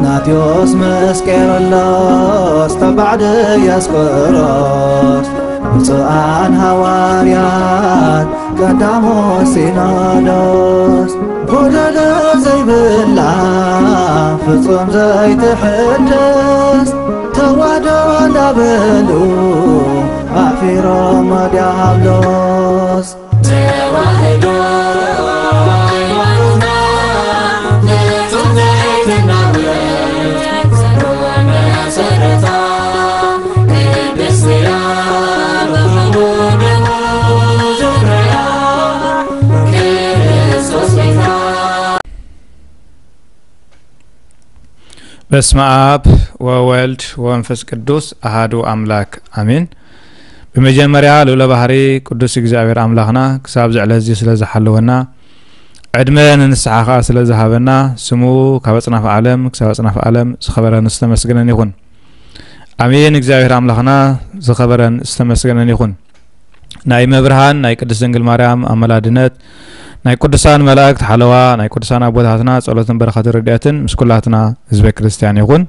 ናቴዎስ ምስ ቄርሎስ ተባዕ ድያስቆሮስ፣ ብፁዓን ሃዋርያት ቀዳሞ ሲኖዶስ፣ ጎደሎ ዘይብላ ፍጹም ዘይትሕደስ ተዋህዶ እንዳበሉ ኣሕፊሮም ዲያብሎስ። ተዋህዶ ሃይማኖትና ፍጹም ዘይትናወጽ ጽኑዕ መሰረታ፣ ቅድስት እያ ብኹሉ ደሙ ዘፍረያ ክርስቶስ ቤታ። በስመ አብ ወወልድ ወመንፈስ ቅዱስ አሃዱ አምላክ አሜን። ብመጀመርያ ልዑለ ባህሪ ቅዱስ እግዚኣብሔር ኣምላኽና ክሳብ ዝዕለት እዚ ስለ ዝሓለወና፣ ዕድመ ንንስሓ ኸኣ ስለ ዝሃበና፣ ስሙ ካብ ኣጽናፈ ዓለም ክሳብ ኣጽናፈ ዓለም ዝኸበረን ዝተመስገነን ይኹን። ኣሜን። እግዚኣብሔር ኣምላኽና ዝኸበረን ዝተመስገነን ይኹን። ናይ መብርሃን ናይ ቅድስት ድንግል ማርያም ኣመላድነት፣ ናይ ቅዱሳን መላእክት ሓለዋ፣ ናይ ቅዱሳን ኣቦታትና ጸሎትን በረኸትን ረድኤትን ምስ ኩላትና ህዝበ ክርስቲያን ይኹን።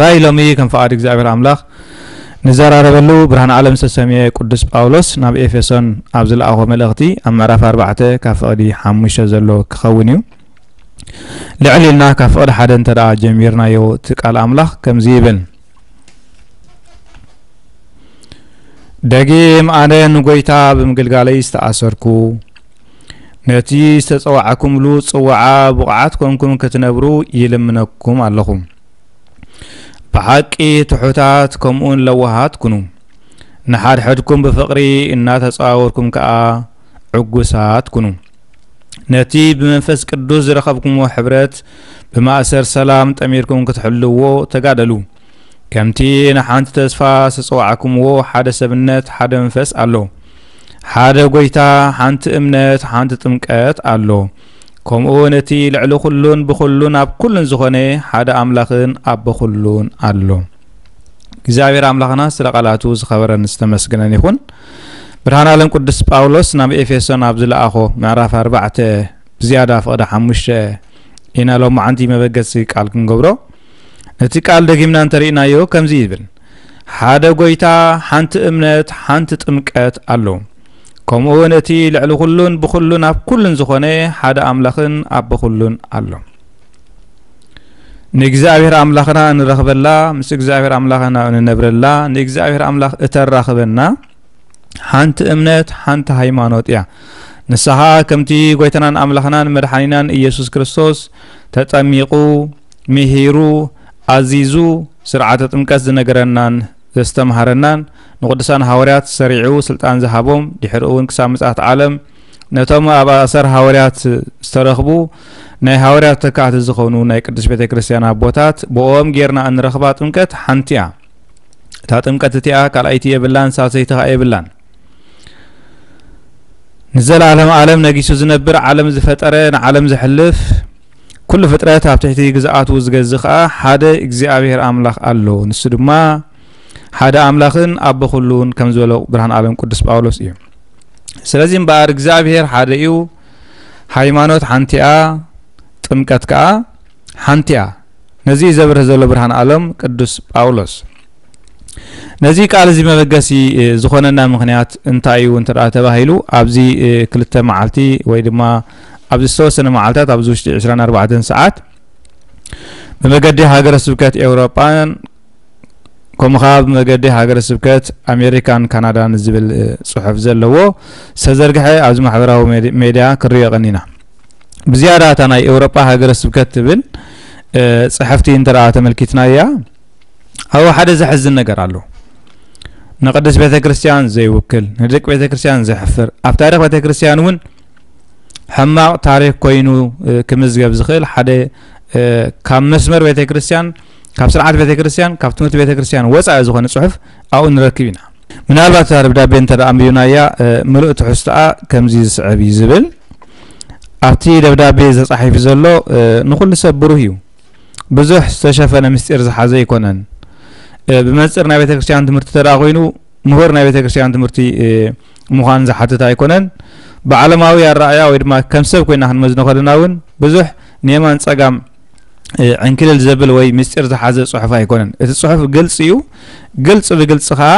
ራእይ ሎሚ ከም ፍቓድ እግዚኣብሔር ኣምላኽ ንዘራረበሉ ብርሃን ዓለም ዝተሰምየ ቅዱስ ጳውሎስ ናብ ኤፌሶን ኣብ ዝለኣኾ መልእኽቲ ኣብ ምዕራፍ ኣርባዕተ ካብ ፍቕዲ ሓሙሽተ ዘሎ ክኸውን እዩ። ልዕል ኢልና ካብ ፍቕዲ ሓደ እንተ ደኣ ጀሚርናዮ እቲ ቃል ኣምላኽ ከምዚ ይብል። ደጊም ኣነ ንጎይታ ብምግልጋለይ ዝተኣሰርኩ፣ ነቲ ዝተጸዋዕኩምሉ ጽዋዓ ብቑዓት ኮንኩም ክትነብሩ ይልምነኩም ኣለኹ። ብሓቂ ትሑታት ከምኡውን ለዋሃት ኩኑ። ንሓድሕድኩም ብፍቕሪ እናተጸዋወርኩም ከኣ ዕጉሳት ኩኑ። ነቲ ብመንፈስ ቅዱስ ዝረኸብኩምዎ ሕብረት ብማእሰር ሰላም ጠሚርኩም ክትሕልዎ ተጋደሉ። ከምቲ ንሓንቲ ተስፋ ዝተጸዋዕኩምዎ ሓደ ሰብነት፣ ሓደ መንፈስ ኣሎ። ሓደ ጎይታ፣ ሓንቲ እምነት፣ ሓንቲ ጥምቀት ኣሎ። ከምኡ ነቲ ልዕሊ ኩሉን ብኹሉን ኣብ ኩሉን ዝኾነ ሓደ ኣምላኽን ኣቦ ኩሉን ኣሎ። እግዚኣብሔር ኣምላኽና ስለ ቃላቱ ዝኸበረን ዝተመስገነን ይኹን። ብርሃን ዓለም ቅዱስ ጳውሎስ ናብ ኤፌሶን ኣብ ዝለኣኾ ምዕራፍ ኣርባዕተ ብዝያዳ ፍቕዲ ሓሙሽተ ኢና ሎማዓንቲ መበገሲ ቃል ክንገብሮ። እቲ ቃል ደጊምና እንተሪእናዮ ከምዚ ይብል፣ ሓደ ጎይታ፣ ሓንቲ እምነት፣ ሓንቲ ጥምቀት ኣሎ። ከምኡ እውን እቲ ልዕሊ ኩሉን ብኩሉን ኣብ ኩሉን ዝኾነ ሓደ ኣምላኽን ኣቦ ኩሉን ኣሎ። ንእግዚኣብሔር ኣምላኽና እንረኽበላ፣ ምስ እግዚኣብሔር ኣምላኽና እንነብረላ፣ ንእግዚኣብሔር ኣምላኽ እተራኽበና ሓንቲ እምነት፣ ሓንቲ ሃይማኖት እያ። ንሳ ኸኣ ከምቲ ጐይታናን ኣምላኽናን መድሓኒናን ኢየሱስ ክርስቶስ ተጠሚቑ፣ ምሂሩ፣ ኣዚዙ፣ ስርዓተ ጥምቀት ዝነገረናን ዘስተምሃረናን፣ ንቅዱሳን ሃዋርያት ሰሪዑ ስልጣን ዝሃቦም፣ ድሕሪኡ እውን ክሳብ ምጽኣት ዓለም ነቶም ኣብ ኣእሰር ሃዋርያት ዝተረኽቡ ናይ ሃዋርያት ተካእቲ ዝኾኑ ናይ ቅድስት ቤተ ክርስቲያን ኣቦታት ብኦም ጌርና እንረኽባ ጥምቀት ሓንቲ እያ። እታ ጥምቀት እቲኣ ካልኣይቲ የብላን፣ ሳልሰይቲ ኸኣ የብላን። ንዘለዓለም ዓለም ነጊሱ ዝነብር፣ ዓለም ዝፈጠረ፣ ንዓለም ዘሕልፍ፣ ኩሉ ፍጥረት ኣብ ትሕቲ ግዝኣቱ ዝገዝእ ኸኣ ሓደ እግዚኣብሔር ኣምላኽ ኣሎ። ንሱ ድማ ሓደ ኣምላኽን ኣቦ ኩሉን ከም ዝበሎ ብርሃን ዓለም ቅዱስ ጳውሎስ እዩ። ስለዚ እምበኣር እግዚኣብሔር ሓደ እዩ፣ ሃይማኖት ሓንቲ እያ፣ ጥምቀት ከኣ ሓንቲ እያ። ነዚ እዩ ዘብርህ ዘሎ ብርሃን ዓለም ቅዱስ ጳውሎስ። ነዚ ቃል እዚ መበገሲ፣ እ፣ ዝኾነና ምኽንያት እንታይ እዩ እንተ ደኣ ተባሂሉ፣ ኣብዚ፣ እ፣ ክልተ መዓልቲ ወይ ድማ ኣብዚ ዝተወሰነ መዓልታት፣ ኣብዚ ውሽጢ ዕስራን ኣርባዕተን ሰዓት ብመገዲ ሃገረ ስብከት ኤውሮጳን ከምኡ ኸኣ ብመገዲ ሃገረ ስብከት ኣሜሪካን ካናዳን ዝብል፣ እ፣ ጽሑፍ ዘለዎ ዝተዘርግሐ ኣብዚ ማሕበራዊ ሜድ-፣ ሜድያ ክንሪኦ ቀኒና። ብዝያዳ እታ ናይ ኤውሮጳ ሃገረ ስብከት ትብል፣ እ፣ ጽሕፍቲ እንተ ደኣ ተመልኪትናያ፣ ኣብኡ ሓደ ዘሕዝን ነገር ኣሎ። ንቅድስት ቤተ ክርስቲያን ዘይውክል፣ ንደቂ ቤተ ክርስቲያን ዘሕፍር፣ ኣብ ታሪኽ ቤተ ክርስቲያን እውን ሕማቕ ታሪኽ ኮይኑ፣ እ፣ ክምዝገብ ዝኽእል ሓደ፣ እ፣ ካብ መስመር ቤተ ክርስቲያን፣ ካብ ስርዓት ቤተ ክርስቲያን፣ ካብ ትምህርቲ ቤተ ክርስቲያን ወጻኢ ዝኾነ ጽሑፍ ኣብኡ ንረክብ ኢና። ምናልባት እታ ደብዳቤ እንተ ደኣ ኣንቢብናያ፣ እ፣ ምሉእ ትሕዝቶኣ ከምዚ ዝስዕብ እዩ ዝብል። ኣብቲ ደብዳቤ ተጻሒፉ ዘሎ፣ እ፣ ንኹሉ ሰብ ብሩህ እዩ። ብዙሕ ዝተሸፈነ ምስጢር ዝሓዘ ኣይኮነን። እ፣ ብመንጽር ናይ ቤተ ክርስቲያን ትምህርቲ እንተ ደኣ ኮይኑ፣ ምሁር ናይ ቤተ ክርስቲያን ትምህርቲ፣ እ፣ ምዃን ዝሓትት ኣይኮነን። ብዓለማዊ ኣረኣእያ ወይ ድማ ከም ሰብ ኮይና ክንመዝኖ ከለና እውን ብዙሕ ንየማን ጸጋም ዕንክልል ዘብል ወይ ምስጢር ዝሓዘ ጽሑፍ ኣይኮነን። እቲ ጽሑፍ ግልጽ እዩ። ግልጽ ብግልጽ ኸኣ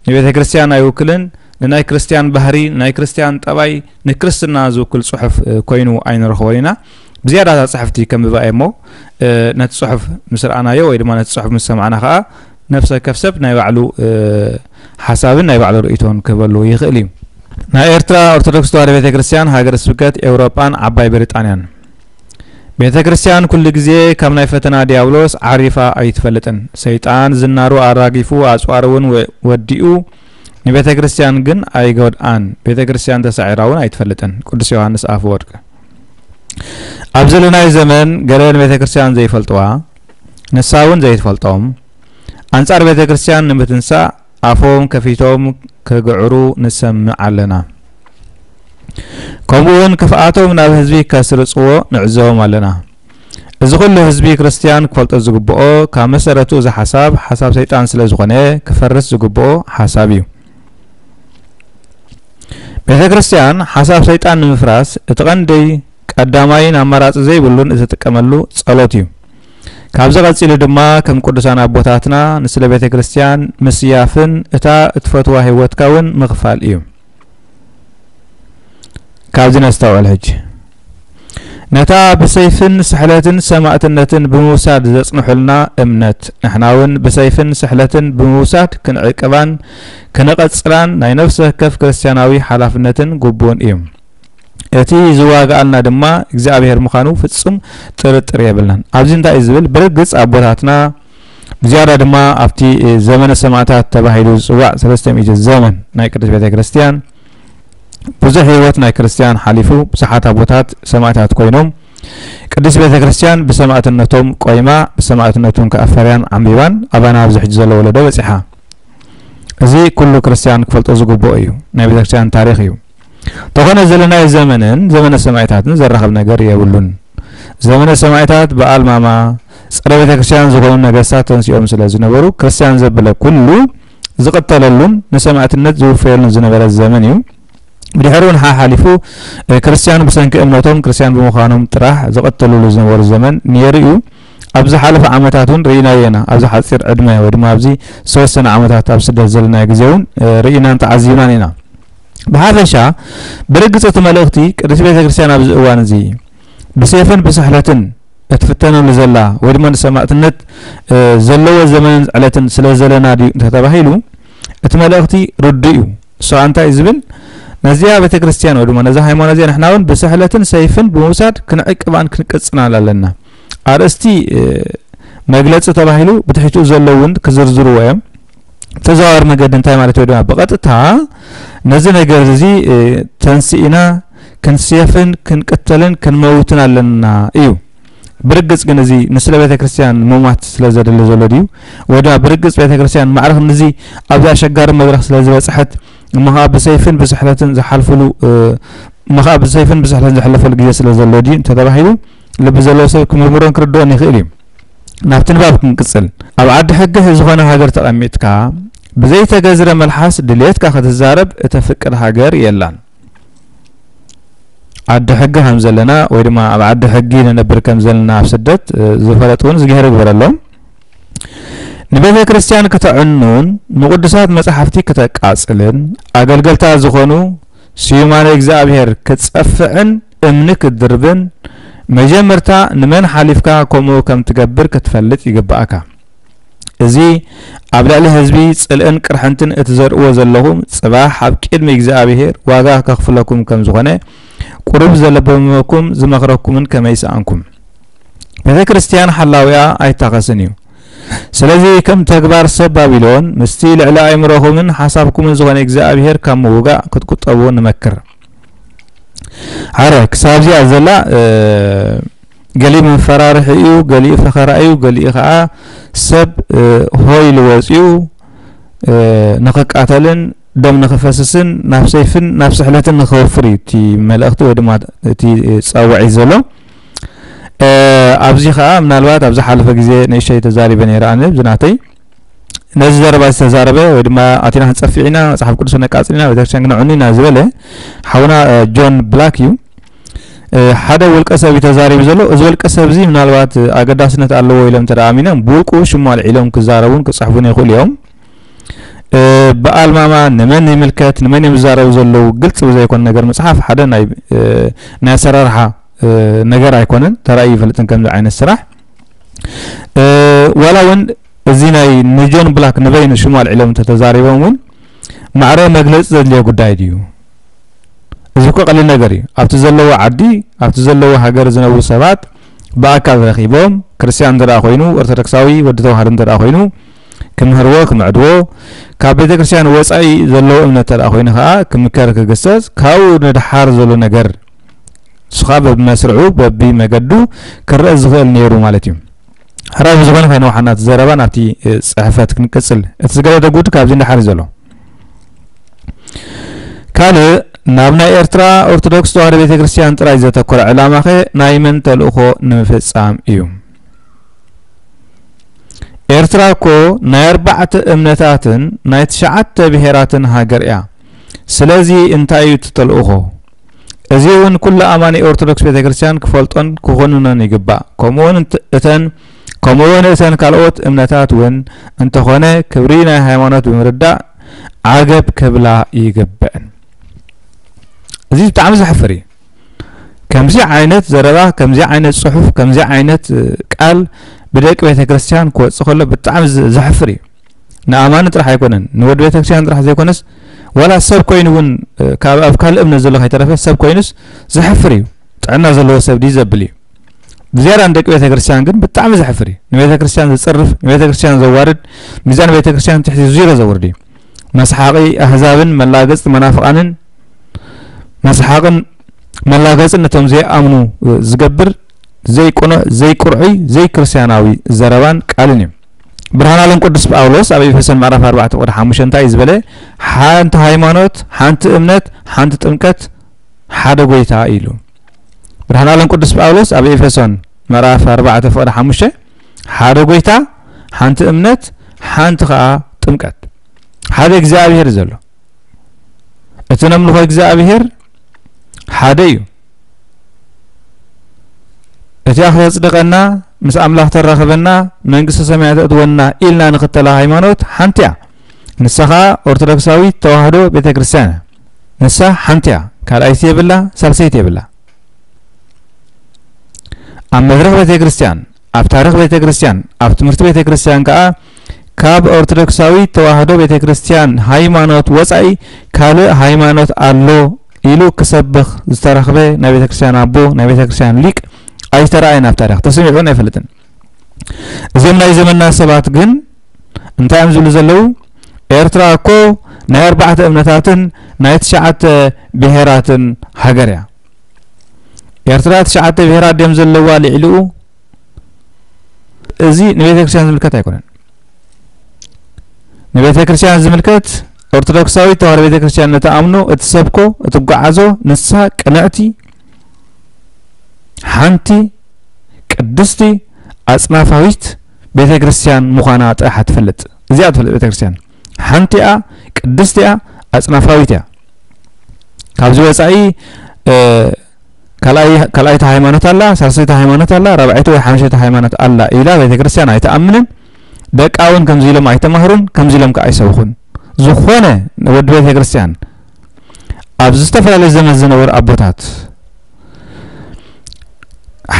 ንቤተ ክርስቲያን ኣይውክልን። ንናይ ክርስቲያን ባህሪ፣ ናይ ክርስቲያን ጠባይ፣ ንክርስትና ዝውክል ጽሑፍ ኮይኑ ኣይንረኽቦን ኢና። ብዝያዳ እታ ጽሕፍቲ ከንብባ እየ እሞ ነቲ ጽሑፍ ምስ ረኣናዮ ወይ ድማ ነቲ ጽሑፍ ምስ ሰማዕና ኸኣ ነፍሲ ወከፍ ሰብ ናይ ባዕሉ ሓሳብን ናይ ባዕሉ ርእይቶን ክህበሉ ይኽእል እዩ። ናይ ኤርትራ ኦርቶዶክስ ተዋህዶ ቤተ ክርስቲያን ሃገረ ስብከት ኤውሮጳን ዓባይ ብሪጣንያን። ቤተ ክርስቲያን ኩሉ ግዜ ካብ ናይ ፈተና ዲያብሎስ ዓሪፋ ኣይትፈልጥን። ሰይጣን ዝናሩ ኣራጊፉ ኣጽዋሩ እውን ወ- ወዲኡ ንቤተ ክርስቲያን ግን ኣይጎድኣን። ቤተ ክርስቲያን ተሳዒራ እውን ኣይትፈልጥን። ቅዱስ ዮሃንስ ኣፈወርቅ። ኣብ ዘለናዮ ዘመን ገለ ንቤተ ክርስቲያን ዘይፈልጥዋ ንሳ እውን ዘይትፈልጦም ኣንጻር ቤተ ክርስቲያን ንምትንሳእ ኣፎም ከፊቶም ክግዕሩ ንሰምዕ ኣለና። ከምኡውን ክፍኣቶም ናብ ህዝቢ ከስርጽዎ ንዕዘቦም ኣለና። እዚ ኩሉ ህዝቢ ክርስቲያን ክፈልጦ ዝግብኦ ካብ መሰረቱ እዚ ሓሳብ ሓሳብ ሰይጣን ስለ ዝኾነ ክፈርስ ዝግብኦ ሓሳብ እዩ። ቤተ ክርስቲያን ሓሳብ ሰይጣን ንምፍራስ እቲ ቀንዲ ቀዳማይን ኣማራጺ ዘይብሉን እትጥቀመሉ ጸሎት እዩ። ካብዚ ቀጺሉ ድማ ከም ቅዱሳን ኣቦታትና ንስለ ቤተ ክርስቲያን ምስያፍን እታ እትፈትዋ ህይወትካ እውን ምኽፋል እዩ። ካብዚ ነስተውዕል ሕጂ። ነታ ብሰይፍን ስሕለትን ሰማእትነትን ብምውሳድ ዘጽንሑልና እምነት ንሕና እውን ብሰይፍን ስሕለትን ብምውሳድ ክንዕቅባን ክንቐጽላን ናይ ነፍሲ ወከፍ ክርስቲያናዊ ሓላፍነትን ግቡእን እዩ። እቲ ዝዋግኣልና ድማ እግዚኣብሔር ምዃኑ ፍጹም ጥርጥር የብልናን። ኣብዚ እንታይ እዩ ዝብል? ብርግጽ ኣቦታትና ብዝያዳ ድማ ኣብቲ ዘመነ ሰማእታት ተባሂሉ ዝጽዋዕ ሰለስተ ሚእቲ ዘመን ናይ ቅድስት ቤተ ክርስቲያን ብዙሕ ህይወት ናይ ክርስቲያን ሓሊፉ ብዙሓት ኣቦታት ሰማእታት ኮይኖም ቅድስት ቤተ ክርስቲያን ብሰማእትነቶም ቆይማ ብሰማእትነቶም ከኣፈርያን ዓምቢባን ኣባና ኣብዚ ሕጂ ዘሎ ወለዶ በጺሓ። እዚ ኩሉ ክርስቲያን ክፈልጦ ዝግብኦ እዩ። ናይ ቤተ ክርስቲያን ታሪኽ እዩ። ተኾነ ዘለናዮ ዘመንን ዘመነ ሰማእታትን ዘራኽብ ነገር የብሉን። ዘመነ ሰማእታት በዓል ማማ ጸረ ቤተ ክርስቲያን ዝኾኑ ነገስታት ተንሲኦም ስለ ዝነበሩ ክርስቲያን ዘበለ ኩሉ ዝቐተለሉን ንሰማእትነት ዝውፈየሉን ዝነበረ ዘመን እዩ። ብድሕሪኡ ንሓሓሊፉ ክርስቲያን ብሰንኪ እምነቶም ክርስቲያን ብምዃኖም ጥራሕ ዝቐተሉሉ ዝነበሩ ዘመን ነይሩ እዩ። ኣብ ዝሓለፈ ዓመታት እውን ርኢናዮ ኢና። ኣብዚ ሓፂር ዕድመ ወይ ድማ ኣብዚ ዝተወሰነ ዓመታት ኣብ ስደት ዘለናዮ ግዜ እውን ርኢናን ተዓዚብናን ኢና። ብሓፈሻ ብርግፅ እቲ መልእኽቲ ቅድስቲ ቤተ ክርስቲያን ኣብዚ እዋን እዚ ብሴፍን ብስሕለትን እትፍተነሉ ዘላ ወይ ድማ ንሰማእትነት ዘለዎ ዘመንን ዕለትን ስለ ዘለና ድዩ እንተተባሂሉ እቲ መልእኽቲ ርዱእ እዩ። እሱ እንታይ እዩ ዝብል? ነዚኣ ቤተ ክርስቲያን ወይ ድማ ነዛ ሃይማኖት እዚኣ ንሕና እውን ብስሕለትን ሰይፍን ብምውሳድ ክንዕቅባን ክንቅጽናን ኣለና። ኣርእስቲ መግለጺ ተባሂሉ ብትሕቲኡ ዘለዉ እውን ክዝርዝርዎ እዮም። ተዘዋዋሪ መገዲ እንታይ ማለት ወይ ድማ ብቐጥታ ነዚ ነገር እዚ ተንስኢና ክንስየፍን ክንቅተልን ክንመውትን ኣለና እዩ። ብርግጽ ግን እዚ ንስለ ቤተ ክርስቲያን ምሟት ስለ ዘድሊ ዘሎ ድዩ? ወይ ድማ ብርግጽ ቤተ ክርስቲያን ማዕረ ክንድዚ ኣብዚ ኣሸጋሪ መድረኽ ስለ ዝበጽሐት እሞ ኸዓ ብሰይፍን ብስሕለትን ዝሓልፍሉ እሞ ኸዓ ብሰይፍን ብስሕለትን ዝሕለፈሉ ግዜ ስለ ዘሎ ድዩ እንተተባሂሉ ልቢ ዘለዎ ሰብ ክምርምሮን ክርድኦን ይኽእል እዩ። ናብቲ ንባብ ክንቅጽል። ኣብ ዓዲ ሕጊ ዝኾነ ሃገር ተቐሚጥካ ብዘይተገዝረ መልሓስ ድልየትካ ክትዛረብ እተፍቅድ ሃገር የላን። ዓዲ ሕጊ ከም ዘለና ወይ ድማ ኣብ ዓዲ ሕጊ ንነብር ከም ዘለና ኣብ ስደት ዝፈለጡ እውን ዝግሄር ይግበረሎም። ንቤተ ክርስቲያን ክተዕኑን ንቅዱሳት መጻሕፍቲ ክተቃጽልን ኣገልገልታ ዝኾኑ ስዩማነ እግዚኣብሔር ክትጸፍዕን እምኒ ክትድርብን መጀመርታ ንመን ሓሊፍካ ከምኡ ከም ትገብር ክትፈልጥ ይግብኣካ። እዚ ኣብ ልዕሊ ህዝቢ ጽልእን ቅርሕንትን እትዘርእዎ ዘለኹም ጽባሕ ኣብ ቅድሚ እግዚኣብሔር ዋጋ ከኽፍለኩም ከም ዝኾነ ቁሩብ ዘለበመኩም ዝመኽረኩምን ከመይ ሰኣንኩም። ቤተ ክርስቲያን ሓላዊኣ ኣይታኸስን እዩ። ስለዚ ከም ተግባር ሰብ ባቢሎን ምስቲ ልዕሊ ኣእምሮኹምን ሓሳብኩምን ዝኾነ እግዚኣብሔር ካብ ምውጋእ ክትቁጠቡ ንመክር። ኣረ ክሳብ እዚኣ ዘላ ገሊኡ መፈራርሒ እዩ፣ ገሊኡ ፈኸራ እዩ፣ ገሊኡ ከዓ ሰብ ሆይ ኢሉ ወፂኡ ንኽቃተልን ደም ንኽፈስስን ናብ ሰይፍን ናብ ስሕለትን ንኽወፍር እዩ እቲ መልእኽቲ ወይ ድማ እቲ ፃውዒት ዘሎ። ኣብዚ ከዓ ምናልባት ኣብ ዝሓለፈ ግዜ ንእሽተይ ተዛሪበ ነይረ ኣነ ብዝናተይ ነዚ ዘረባ ዝተዛረበ ወይ ድማ ኣቲና ክንፀፍዕ ኢና፣ መፅሓፍ ቅዱስ ነቃፅል ኢና፣ ቤተክርስትያን ክነዕኑ ኢና ዝበለ ሓውና ጆን ብላክ እዩ። ሓደ ውልቀ ሰብ እዩ ተዛሪቡ ዘሎ። እዚ ውልቀ ሰብ እዚ ምናልባት ኣገዳስነት ኣለዎ ኢሎም እንተ ደኣ ኣሚኖም ብውልቁ ሽሙ ኣልዒሎም ክዛረቡን ክጽሕፉን ይኽእሉ እዮም። ብኣልማማ ንመን ይምልከት፣ ንመን እዮም ዝዛረቡ ዘለዉ ግልጽ ብዘይኮነ ነገር ምጽሓፍ ሓደ ናይ ናይ ኣሰራርሓ ነገር ኣይኮነን። ተራእዩ ይፈልጥን ከምዚ ዓይነት ስራሕ ዋላ እውን እዚ ናይ ንጆን ብላክ ንበይኑ ሽሙ ኣልዒሎም እንተተዛሪቦም እውን ማዕረ መግለጺ ዘድልዮ ጉዳይ ድዩ? እዚ እኮ ቀሊል ነገር እዩ። ኣብቲ ዘለዎ ዓዲ ኣብቲ ዘለዎ ሃገር ዝነብሩ ሰባት ብኣካል ረኺቦም ክርስትያን እንተ ኮይኑ ኦርቶዶክሳዊ ወዲ ተዋህዶ እንተ ኮይኑ ክምህርዎ ክምዕድዎ ካብ ቤተ ክርስቲያን ወፃኢ ዘለዎ እምነት እንተ ኮይኑ ከዓ ክምከር ክግሰጽ ካብኡ ንድሓር ዘሎ ነገር እሱ ከዓ በብመስርዑ በቢ መገዱ ክረአ ዝኽእል ነይሩ ማለት እዩ። ሕራይ ብዝኾነ ከይነውሓና እቲ ዘረባ ናብቲ ጽሕፈት ክንቅጽል። እቲ ዝገደደ ጉድ ካብዚ ንድሓር እዩ ዘሎ። ካልእ ናብ ናይ ኤርትራ ኦርቶዶክስ ተዋህዶ ቤተ ክርስቲያን ጥራይ ዘተኮረ ዕላማኸ ናይ መን ተልእኾ ንምፍጻም እዩ? ኤርትራ እኮ ናይ ኣርባዕተ እምነታትን ናይ ትሽዓተ ብሄራትን ሃገር እያ። ስለዚ እንታይ እዩ እቲ ተልእኾ? እዚ እውን ኩሉ ኣማኒ ኦርቶዶክስ ቤተ ክርስቲያን ክፈልጦን ክኾንኖን ይግባእ። ከምኡውን እተን ከምኡውን እተን ካልኦት እምነታት እውን እንተኾነ ክብሪ ናይ ሃይማኖት ብምርዳእ ዓገብ ክብላ ይግበእን። እዚ ብጣዕሚ ዘሕፍር እዩ። ከምዚ ዓይነት ዘረባ፣ ከምዚ ዓይነት ጽሑፍ፣ ከምዚ ዓይነት ቃል ብደቂ ቤተ ክርስቲያን ክወጽእ ከሎ ብጣዕሚ ዘሕፍር እዩ። ንኣማኒ ጥራሕ ኣይኮነን፣ ንወዲ ቤተ ክርስቲያን ጥራሕ ዘይኮነስ ዋላ ሰብ ኮይኑ እውን ካብ ኣብ ካልእ እምነት ዘሎ ከይተረፈ ሰብ ኮይኑስ ዘሕፍር እዩ። ጥዕና ዘለዎ ሰብ ድዩ ዘብል እዩ። ብዝያዳ ንደቂ ቤተ ክርስቲያን ግን ብጣዕሚ ዘሕፍር እዩ። ንቤተ ክርስቲያን ዝጽርፍ፣ ንቤተ ክርስቲያን ዘዋርድ፣ ሚዛን ቤተ ክርስቲያን ትሕቲ ዚሮ ዘውርድ እዩ። መስሓቂ ኣህዛብን መላገጽቲ መናፍቓንን መስሓቕን መላገጽን ነቶም ዘይኣምኑ ዝገብር ዘይቅኑዕ ዘይቁርዑይ ዘይክርስትያናዊ ዘረባን ቃልን እዩ። ብርሃን ዓለም ቅዱስ ጳውሎስ ኣብ ኤፌሶን ምዕራፍ ኣርባዕተ ቁጥሪ ሓሙሽተ እንታይ እዩ ዝበለ? ሓንቲ ሃይማኖት፣ ሓንቲ እምነት፣ ሓንቲ ጥምቀት፣ ሓደ ጎይታ ኢሉ። ብርሃን ዓለም ቅዱስ ጳውሎስ ኣብ ኤፌሶን ምዕራፍ ኣርባዕተ ፍቕዲ ሓሙሽተ ሓደ ጎይታ፣ ሓንቲ እምነት፣ ሓንቲ ኸዓ ጥምቀት፣ ሓደ እግዚኣብሔር ዘሎ። እቲ ነምልኾ እግዚኣብሔር ሓደ እዩ። እቲኣ ክተጽድቐና፣ ምስ ኣምላኽ ተራኽበና፣ መንግስተ ሰማያት ተእትወና ኢልና ንኽተላ ሃይማኖት ሓንቲ እያ። ንሳ ኸዓ ኦርቶዶክሳዊት ተዋህዶ ቤተ ክርስቲያን እያ። ንሳ ሓንቲ እያ። ካልኣይቲ የብላ፣ ሳልሰይቲ የብላ። ኣብ መድረኽ ቤተ ክርስቲያን፣ ኣብ ታሪኽ ቤተ ክርስቲያን፣ ኣብ ትምህርቲ ቤተ ክርስቲያን ከኣ ካብ ኦርቶዶክሳዊት ተዋህዶ ቤተ ክርስቲያን ሃይማኖት ወጻኢ ካልእ ሃይማኖት ኣሎ ኢሉ ክሰብኽ ዝተረኽበ ናይ ቤተ ክርስቲያን ኣቦ፣ ናይ ቤተ ክርስቲያን ሊቅ ኣይተረኣየን ኣብ ታሪኽ፣ ተሰሚዑ እውን ኣይፈልጥን። እዞም ናይ ዘመንና ሰባት ግን እንታይ እዮም ዝብሉ ዘለዉ? ኤርትራ እኮ ናይ ኣርባዕተ እምነታትን ናይ ትሽዓተ ብሄራትን ሃገር እያ። ኤርትራ ትሽዓተ ብሄራት ድዮም ዘለዋ ልዕሊኡ? እዚ ንቤተ ክርስቲያን ዝምልከት ኣይኮነን። ንቤተ ክርስቲያን ዝምልከት ኦርቶዶክሳዊት ተዋህዶ ቤተ ክርስቲያን ንትኣምኖ፣ እትሰብኮ፣ እትጓዓዞ ንሳ ቅንዕቲ፣ ሓንቲ፣ ቅድስቲ፣ ኣጽናፋዊት ቤተ ክርስቲያን ምዃና ጥራሕ ትፈልጥ። እዚኣ ትፈልጥ ቤተ ክርስቲያን ሓንቲ እያ፣ ቅድስቲ እያ፣ ኣጽናፋዊት እያ። ካብዚ ወጻኢ ካልኣይቲ ሃይማኖት ኣላ፣ ሳልሰይቲ ሃይማኖት ኣላ፣ ራብዐይቲ ወይ ሓምሸይቲ ሃይማኖት ኣላ ኢላ ቤተ ክርስቲያን ኣይትኣምንን። ደቃ እውን ከምዚ ኢሎም ኣይተማህሩን፣ ከምዚ ኢሎም ከዓ ኣይሰብኹን። ዝኾነ ወዲ ቤተ ክርስቲያን ኣብ ዝተፈላለዩ ዘመን ዝነበሩ ኣቦታት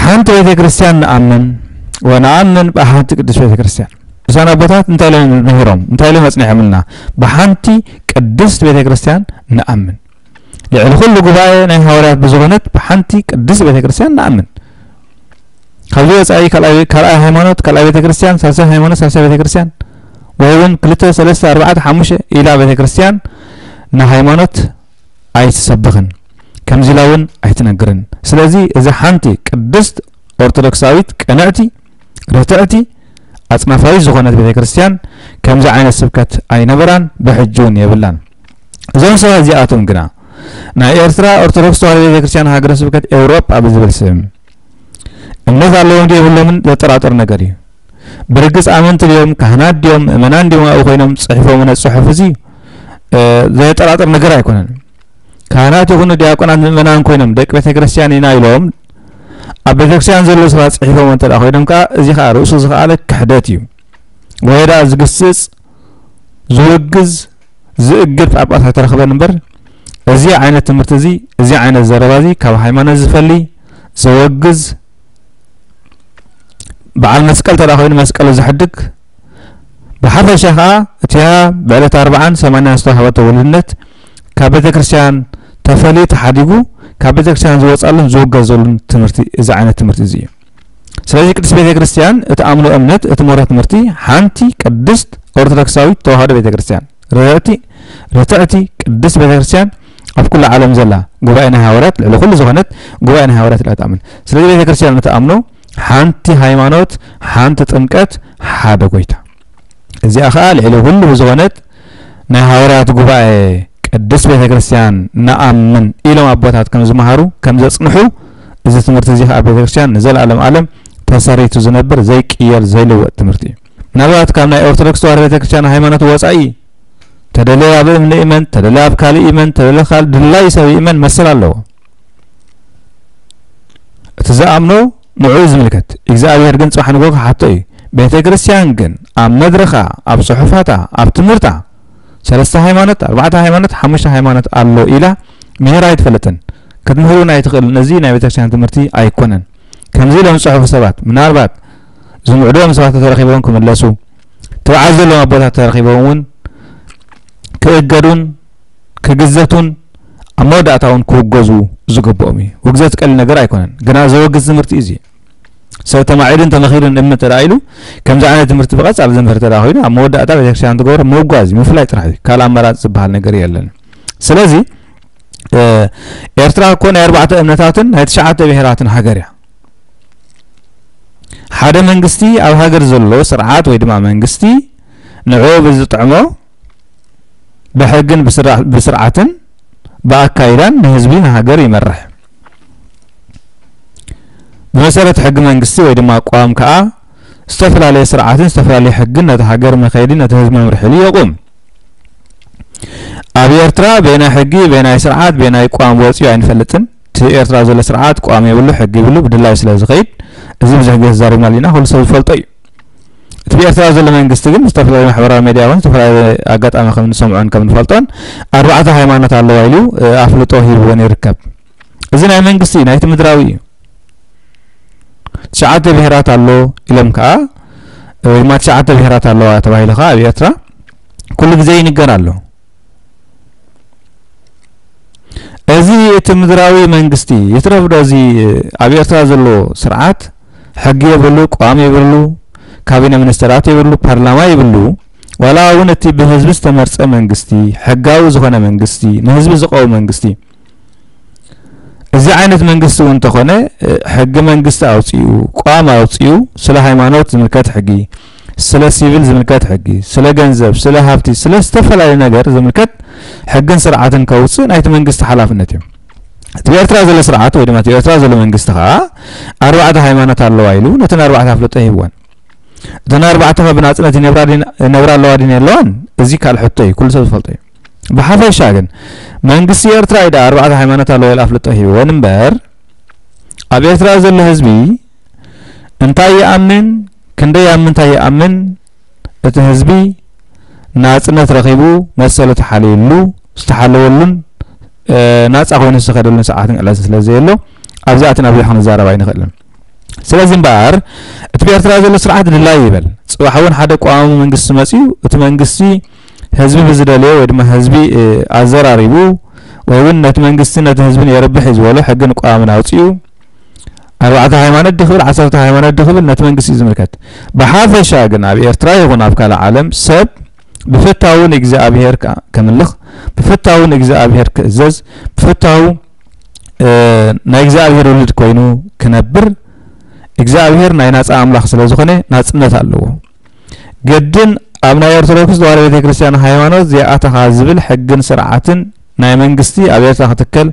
ሓንቲ ቤተ ክርስቲያን ንኣምን ወንኣምን ብሓንቲ ቅድስት ቤተ ክርስቲያን። ቅዱሳን ኣቦታት እንታይ ኢሎም ምሂሮም? እንታይ ኢሎም ኣጽኒሖምልና? ብሓንቲ ቅድስት ቤተ ክርስቲያን ንኣምን። ልዕሊ ኩሉ ጉባኤ ናይ ሃዋርያት ብዝኾነት ብሓንቲ ቅድስት ቤተ ክርስቲያን ንኣምን። ካብዚ ወጻኢ ካልኣይ፣ ካልኣይ ሃይማኖት፣ ካልኣይ ቤተ ክርስቲያን፣ ሳልሳይ ሃይማኖት፣ ሳልሳይ ቤተ ክርስቲያን፣ ወይ እውን ክልተ፣ ሰለስተ፣ ኣርባዕተ፣ ሓሙሽተ ኢላ ቤተ ክርስቲያን ንሃይማኖት ኣይትሰብኽን። ከምዚ ኢላ እውን ኣይትነግርን። ስለዚ እዛ ሓንቲ ቅድስት ኦርቶዶክሳዊት ቅንዕቲ፣ ርትዕቲ፣ ኣጽናፋዊት ዝኾነት ቤተ ክርስቲያን ከምዚ ዓይነት ስብከት ኣይነበራን፣ ብሕጂ እውን የብላን። እዞም ሰባት እዚኣቶም ግና ናይ ኤርትራ ኦርቶዶክስ ተዋህዶ ቤተ ክርስቲያን ሃገረ ስብከት ኤውሮጳ ብዝብል ስም እምነት ኣለዎም ድዩ የብሎምን ዘጠራጥር ነገር እዩ። ብርግጽ ኣመንቲ ድዮም፣ ካህናት ድዮም፣ ምእመናን ድዮም ኣብኡ ኮይኖም ጽሒፎም ነቲ ጽሑፍ እዚ? እ፣ ዘየጠራጥር ነገር ኣይኮነን። ካህናት ይኹኑ ዲያቆናት ምእመናን ኮይኖም ደቂ ቤተ ክርስቲያን ኢና ኢሎም ኣብ ቤተ ክርስቲያን ዘሎ ስራ ጽሒፎም እንተ ደኣ ኮይኖም ከኣ እዚ ከኣ ርእሱ ዝኸኣለ ክሕደት እዩ። ወይ ደኣ ዝግስጽ፣ ዝውግዝ፣ ዝእግድ ጳጳስ ኣይተረኽበን እምበር እዚ ዓይነት ትምህርቲ እዚ፣ እዚ ዓይነት ዘረባ እዚ ካብ ሃይማኖት ዝፈሊ፣ ዘወግዝ፣ በዓል መስቀል እንተ ደኣ ኮይኑ መስቀሉ ዘሕድግ፣ ብሓፈሻ ከኣ እቲኣ ብዕለት ኣርብዓን ሰማንያን ዝተዋህበቶ ውሉድነት ካብ ቤተ ክርስቲያን ተፈልዩ ተሓዲጉ ካብ ቤተ ክርስቲያን ዝወጻሉን ዝውገዘሉን ትምህርቲ እዚ ዓይነት ትምህርቲ እዚ እዩ። ስለዚ ቅድስት ቤተ ክርስቲያን እትኣምኖ እምነት እቲ ሞራ ትምህርቲ ሓንቲ ቅድስት ኦርቶዶክሳዊት ተዋህዶ ቤተ ክርስቲያን ርህቲ ርትዕቲ ቅድስት ቤተ ክርስቲያን ኣብ ኩሉ ዓለም ዘላ ጉባኤ ናይ ሃዋርያት ልዕሊ ኩሉ ዝኾነት ጉባኤ ናይ ሃዋርያት ኢላ ትኣምን። ስለዚ ቤተ ክርስቲያን እትኣምኖ ሓንቲ ሃይማኖት፣ ሓንቲ ጥምቀት፣ ሓደ ጎይታ። እዚኣ ኸኣ ልዕሊ ኩሉ ብዝኾነት ናይ ሃዋርያት ጉባኤ ቅድስት ቤተ ክርስቲያን ንኣምን ኢሎም ኣቦታት ከም ዝመሃሩ ከም ዘጽንሑ እዚ ትምህርቲ እዚ ኸኣ ቤተ ክርስቲያን ንዘለኣለም ዓለም ተሰሪቱ ዝነብር ዘይቅየር ዘይልወጥ ትምህርቲ እዩ። ምናልባት ካብ ናይ ኦርቶዶክስ ተዋህዶ ቤተ ክርስቲያን ሃይማኖት ወጻኢ ተደለየ ኣብ እምኒ እመን፣ ተደለየ ኣብ ካልእ እመን፣ ተደለየ ካልእ ድላይ ሰብ ይእመን መሰል ኣለዎ። እቲ ዝኣምኖ ንዕኡ ዝምልከት እግዚኣብሔር ግን ጽባሕ ንግሆ ክሓቶ እዩ። ቤተ ክርስቲያን ግን ኣብ መድረኻ፣ ኣብ ጽሑፋታ፣ ኣብ ትምህርታ ሰለስተ ሃይማኖት፣ ኣርባዕተ ሃይማኖት፣ ሓሙሽተ ሃይማኖት ኣሎ ኢላ ምሂራ ኣይትፈልጥን። ክትምህር እውን ኣይትኽእልን። እዚ ናይ ቤተ ክርስቲያን ትምህርቲ ኣይኮነን። ከምዚ ኢሎም ዝጽሕፉ ሰባት ምናልባት ዝምዕድዎም ሰባት ተተረኺቦም ክምለሱ፣ ትብዓት ዘለዎም ኣቦታት ተረኺቦም እውን ክእገዱን ክግዘቱን ኣብ መወዳእታ እውን ክውገዙ ዝግብኦም እዩ። ውግዘት ቀሊል ነገር ኣይኮነን። ግና ዘወግዝ ትምህርቲ እዩ እዚ። ሰብ ተማዒዱን ተመኺሩን እምነት ተደኣ ኢሉ ከምዚ ዓይነት ትምህርቲ ብቐጻሊ ዝምህር ተደኣ ኮይኑ ኣብ መወዳእታ ቤተክርስትያን ትገብሮ ምውጋዝ እዩ፣ ምፍላይ ጥራሕ እዩ። ካልእ ኣማራጺ ዝበሃል ነገር የለን። ስለዚ እ፣ ኤርትራ እኮ ናይ ኣርባዕተ እምነታትን ናይ ትሽዓተ ብሄራትን ሃገር እያ። ሓደ መንግስቲ ኣብ ሃገር ዘሎ ስርዓት ወይ ድማ መንግስቲ ንዕኡ ብዝጥዕሞ ብሕግን ብስራ-፣ ብስርዓትን ብኣካይዳን ንህዝቢ ንሃገር ይመርሕ። ብመሰረት ሕጊ መንግስቲ ወይ ድማ ኣቋም ከኣ ዝተፈላለየ ስርዓትን ዝተፈላለየ ሕግን ነቲ ሃገር መኸየዲ ነቲ ህዝቢ መምርሒ ኢሉ የቑም። ኣብ ኤርትራ በየናይ ሕጊ፣ በየናይ ስርዓት፣ በየናይ ቋም ወጺኡ ኣይንፈልጥን። እቲ ኤርትራ ዘሎ ስርዓት ቋም የብሉ፣ ሕጊ የብሉ፣ ብድላዩ ስለ ዝኸይድ፣ እዚ ብዙሕ ግዜ ተዛሪብናሉ ኢና፣ ኩሉ ሰብ ዝፈልጦ እዩ። እቲ ብኤርትራ ዘሎ መንግስቲ ግን ብዝተፈላለዩ ማሕበራዊ ሜድያ እውን ዝተፈላለየ ኣጋጣሚ ከም ንሰምዖን ከም ንፈልጦን ኣርባዕተ ሃይማኖት ኣለዋ ኢሉ፣ እ፣ ኣፍልጦ ሂብዎን ይርከብ። እዚ ናይ መንግስቲ እዩ፣ ናይቲ ምድራዊ እዩ። ትሽዓተ ብሄራት ኣሎ ኢሎም ከኣ፣ ወይ ድማ ትሽዓተ ብሄራት ኣለዋ ተባሂሉ ከኣ ኣብ ኤርትራ ኩሉ ግዜ ይንገር ኣሎ። እዚ እቲ ምድራዊ መንግስቲ ይትረፍ ዶ፣ እዚ ኣብ ኤርትራ ዘሎ ስርዓት ሕጊ የብሉ፣ ቅዋም የብሉ፣ ካቢነ ሚኒስተራት የብሉ፣ ፓርላማ የብሉ፣ ዋላ እውን እቲ ብህዝቢ ዝተመርጸ መንግስቲ፣ ሕጋዊ ዝኾነ መንግስቲ፣ ንህዝቢ ዝቐውም መንግስቲ፣ እዚ ዓይነት መንግስቲ እውን እንተኾነ፣ እ፣ ሕጊ መንግስቲ ኣውጺኡ፣ ቅዋም ኣውጺኡ፣ ስለ ሃይማኖት ዝምልከት ሕጊ፣ ስለ ሲቪል ዝምልከት ሕጊ፣ ስለ ገንዘብ፣ ስለ ሃብቲ፣ ስለ ዝተፈላለዩ ነገር ዝምልከት ሕግን ስርዓትን ከውጽእ ናይቲ መንግስቲ ሓላፍነት እዩ። እቲ ብኤርትራ ዘሎ ስርዓት ወይ ድማ እቲ ኤርትራ ዘሎ መንግስቲ ከኣ ኣርባዕተ ሃይማኖት ኣለዋ ኢሉ ነተን ኣርባዕተ ኣፍልጦ ሂብወን። እተን ኣርባዕተ ከ ብናጽነት ይነብራ ድን-፣ ይነብራ ኣለዋ ድን የለዋን? እዚ ካልእ ሕቶ እዩ፣ ኩሉ ሰብ ዝፈልጦ እዩ። ብሓፈሻ ግን መንግስቲ ኤርትራ እዩ ደኣ ኣርባዕተ ሃይማኖት ኣለዋ ኢሉ ኣፍልጦ ሂብወን እምበር፣ ኣብ ኤርትራ ዘሎ ህዝቢ እንታይ ይኣምን፣ ክንደይ ኣብ ምንታይ ይኣምን፣ እቲ ህዝቢ ናጽነት ረኺቡ መሰሉ ተሓልዩሉ፣ ዝተሓለወሉን፣ እ፣ ናጻ ኮይኑ ዝኸደሉን ሰዓትን ዕለትን ስለ ዘየሎ፣ ኣብዚኣትን ኣብዚኣ ክንዛረብ ኣይንኽእልን። ስለዚ እምበኣር፣ እቲ ብኤርትራ ዘሎ ስርዓት ድላይ ይበል። ጽባሕ እውን ሓደ ቅዋማዊ መንግስቲ መጺኡ፣ እቲ መንግስቲ ህዝቢ ብዝደለዮ ወይ ድማ ህዝቢ፣ እ፣ ኣዘራሪቡ፣ ወይ እውን ነቲ መንግስቲ ነቲ ህዝብን የርብሕ እዩ ዝበሎ ሕግን ቅዋምን ኣውጺኡ፣ ኣርባዕተ ሃይማኖት ድኽብል፣ ዓሰርተ ሃይማኖት ድኽብል ነቲ መንግስቲ እዩ ዝምልከት። ብሓፈሻ ግን ኣብ ኤርትራ ይኹን ኣብ ካልእ ዓለም ሰብ ብፍታው ንእግዚኣብሔር ከ-፣ ከምልኽ፣ ብፍታው ንእግዚኣብሔር ክእዘዝ፣ ብፍታው፣ እ፣ ናይ እግዚኣብሔር ውሉድ ኮይኑ ክነብር፣ እግዚኣብሔር ናይ ናጻ ኣምላኽ ስለ ዝኾነ ናጽነት ኣለዎ። ግድን ኣብ ናይ ኦርቶዶክስ ተዋህዶ ቤተ ክርስቲያን ሃይማኖት ዘይኣተኻ ዝብል ሕግን ስርዓትን ናይ መንግስቲ ኣብ ኤርትራ ክትከል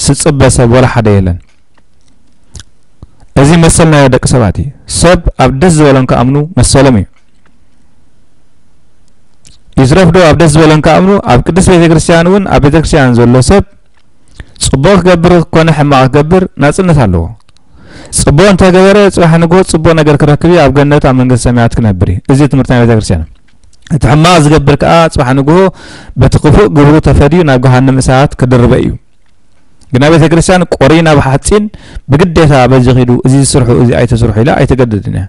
ዝጽበ ሰብ ወላ ሓደ የለን። እዚ መሰል ናይ ደቂ ሰባት እዩ። ሰብ ኣብ ደስ ዝበሎም ክኣምኑ መሰሎም እዩ። ይትረፍ ዶ ኣብ ደስ ዝበሎም ክኣምኑ፣ ኣብ ቅድስት ቤተ ክርስቲያን እውን ኣብ ቤተ ክርስቲያን ዘሎ ሰብ ጽቡቕ ክገብር ኮነ ሕማቕ ክገብር ናጽነት ኣለዎ። ጽቡቕ እንተገበረ ጽባሕ ንግሆ ጽቡቕ ነገር ክረክብ እዩ፣ ኣብ ገነት ኣብ መንግስተ ሰማያት ክነብር እዩ። እዚ ትምህርቲ ናይ ቤተክርስትያን። እቲ ሕማቕ ዝገብር ከኣ ጽባሕ ንግሆ በቲ ክፉእ ግብሩ ተፈድዩ ናብ ገሃነም እሳት ክድርበ እዩ። ግና ቤተክርስትያን ቆሪ ናብ ሓጺን ብግዴታ በዚ ኺዱ፣ እዚ ስርሑ፣ እዚ ኣይትስርሑ ኢላ ኣይተገድድን እያ።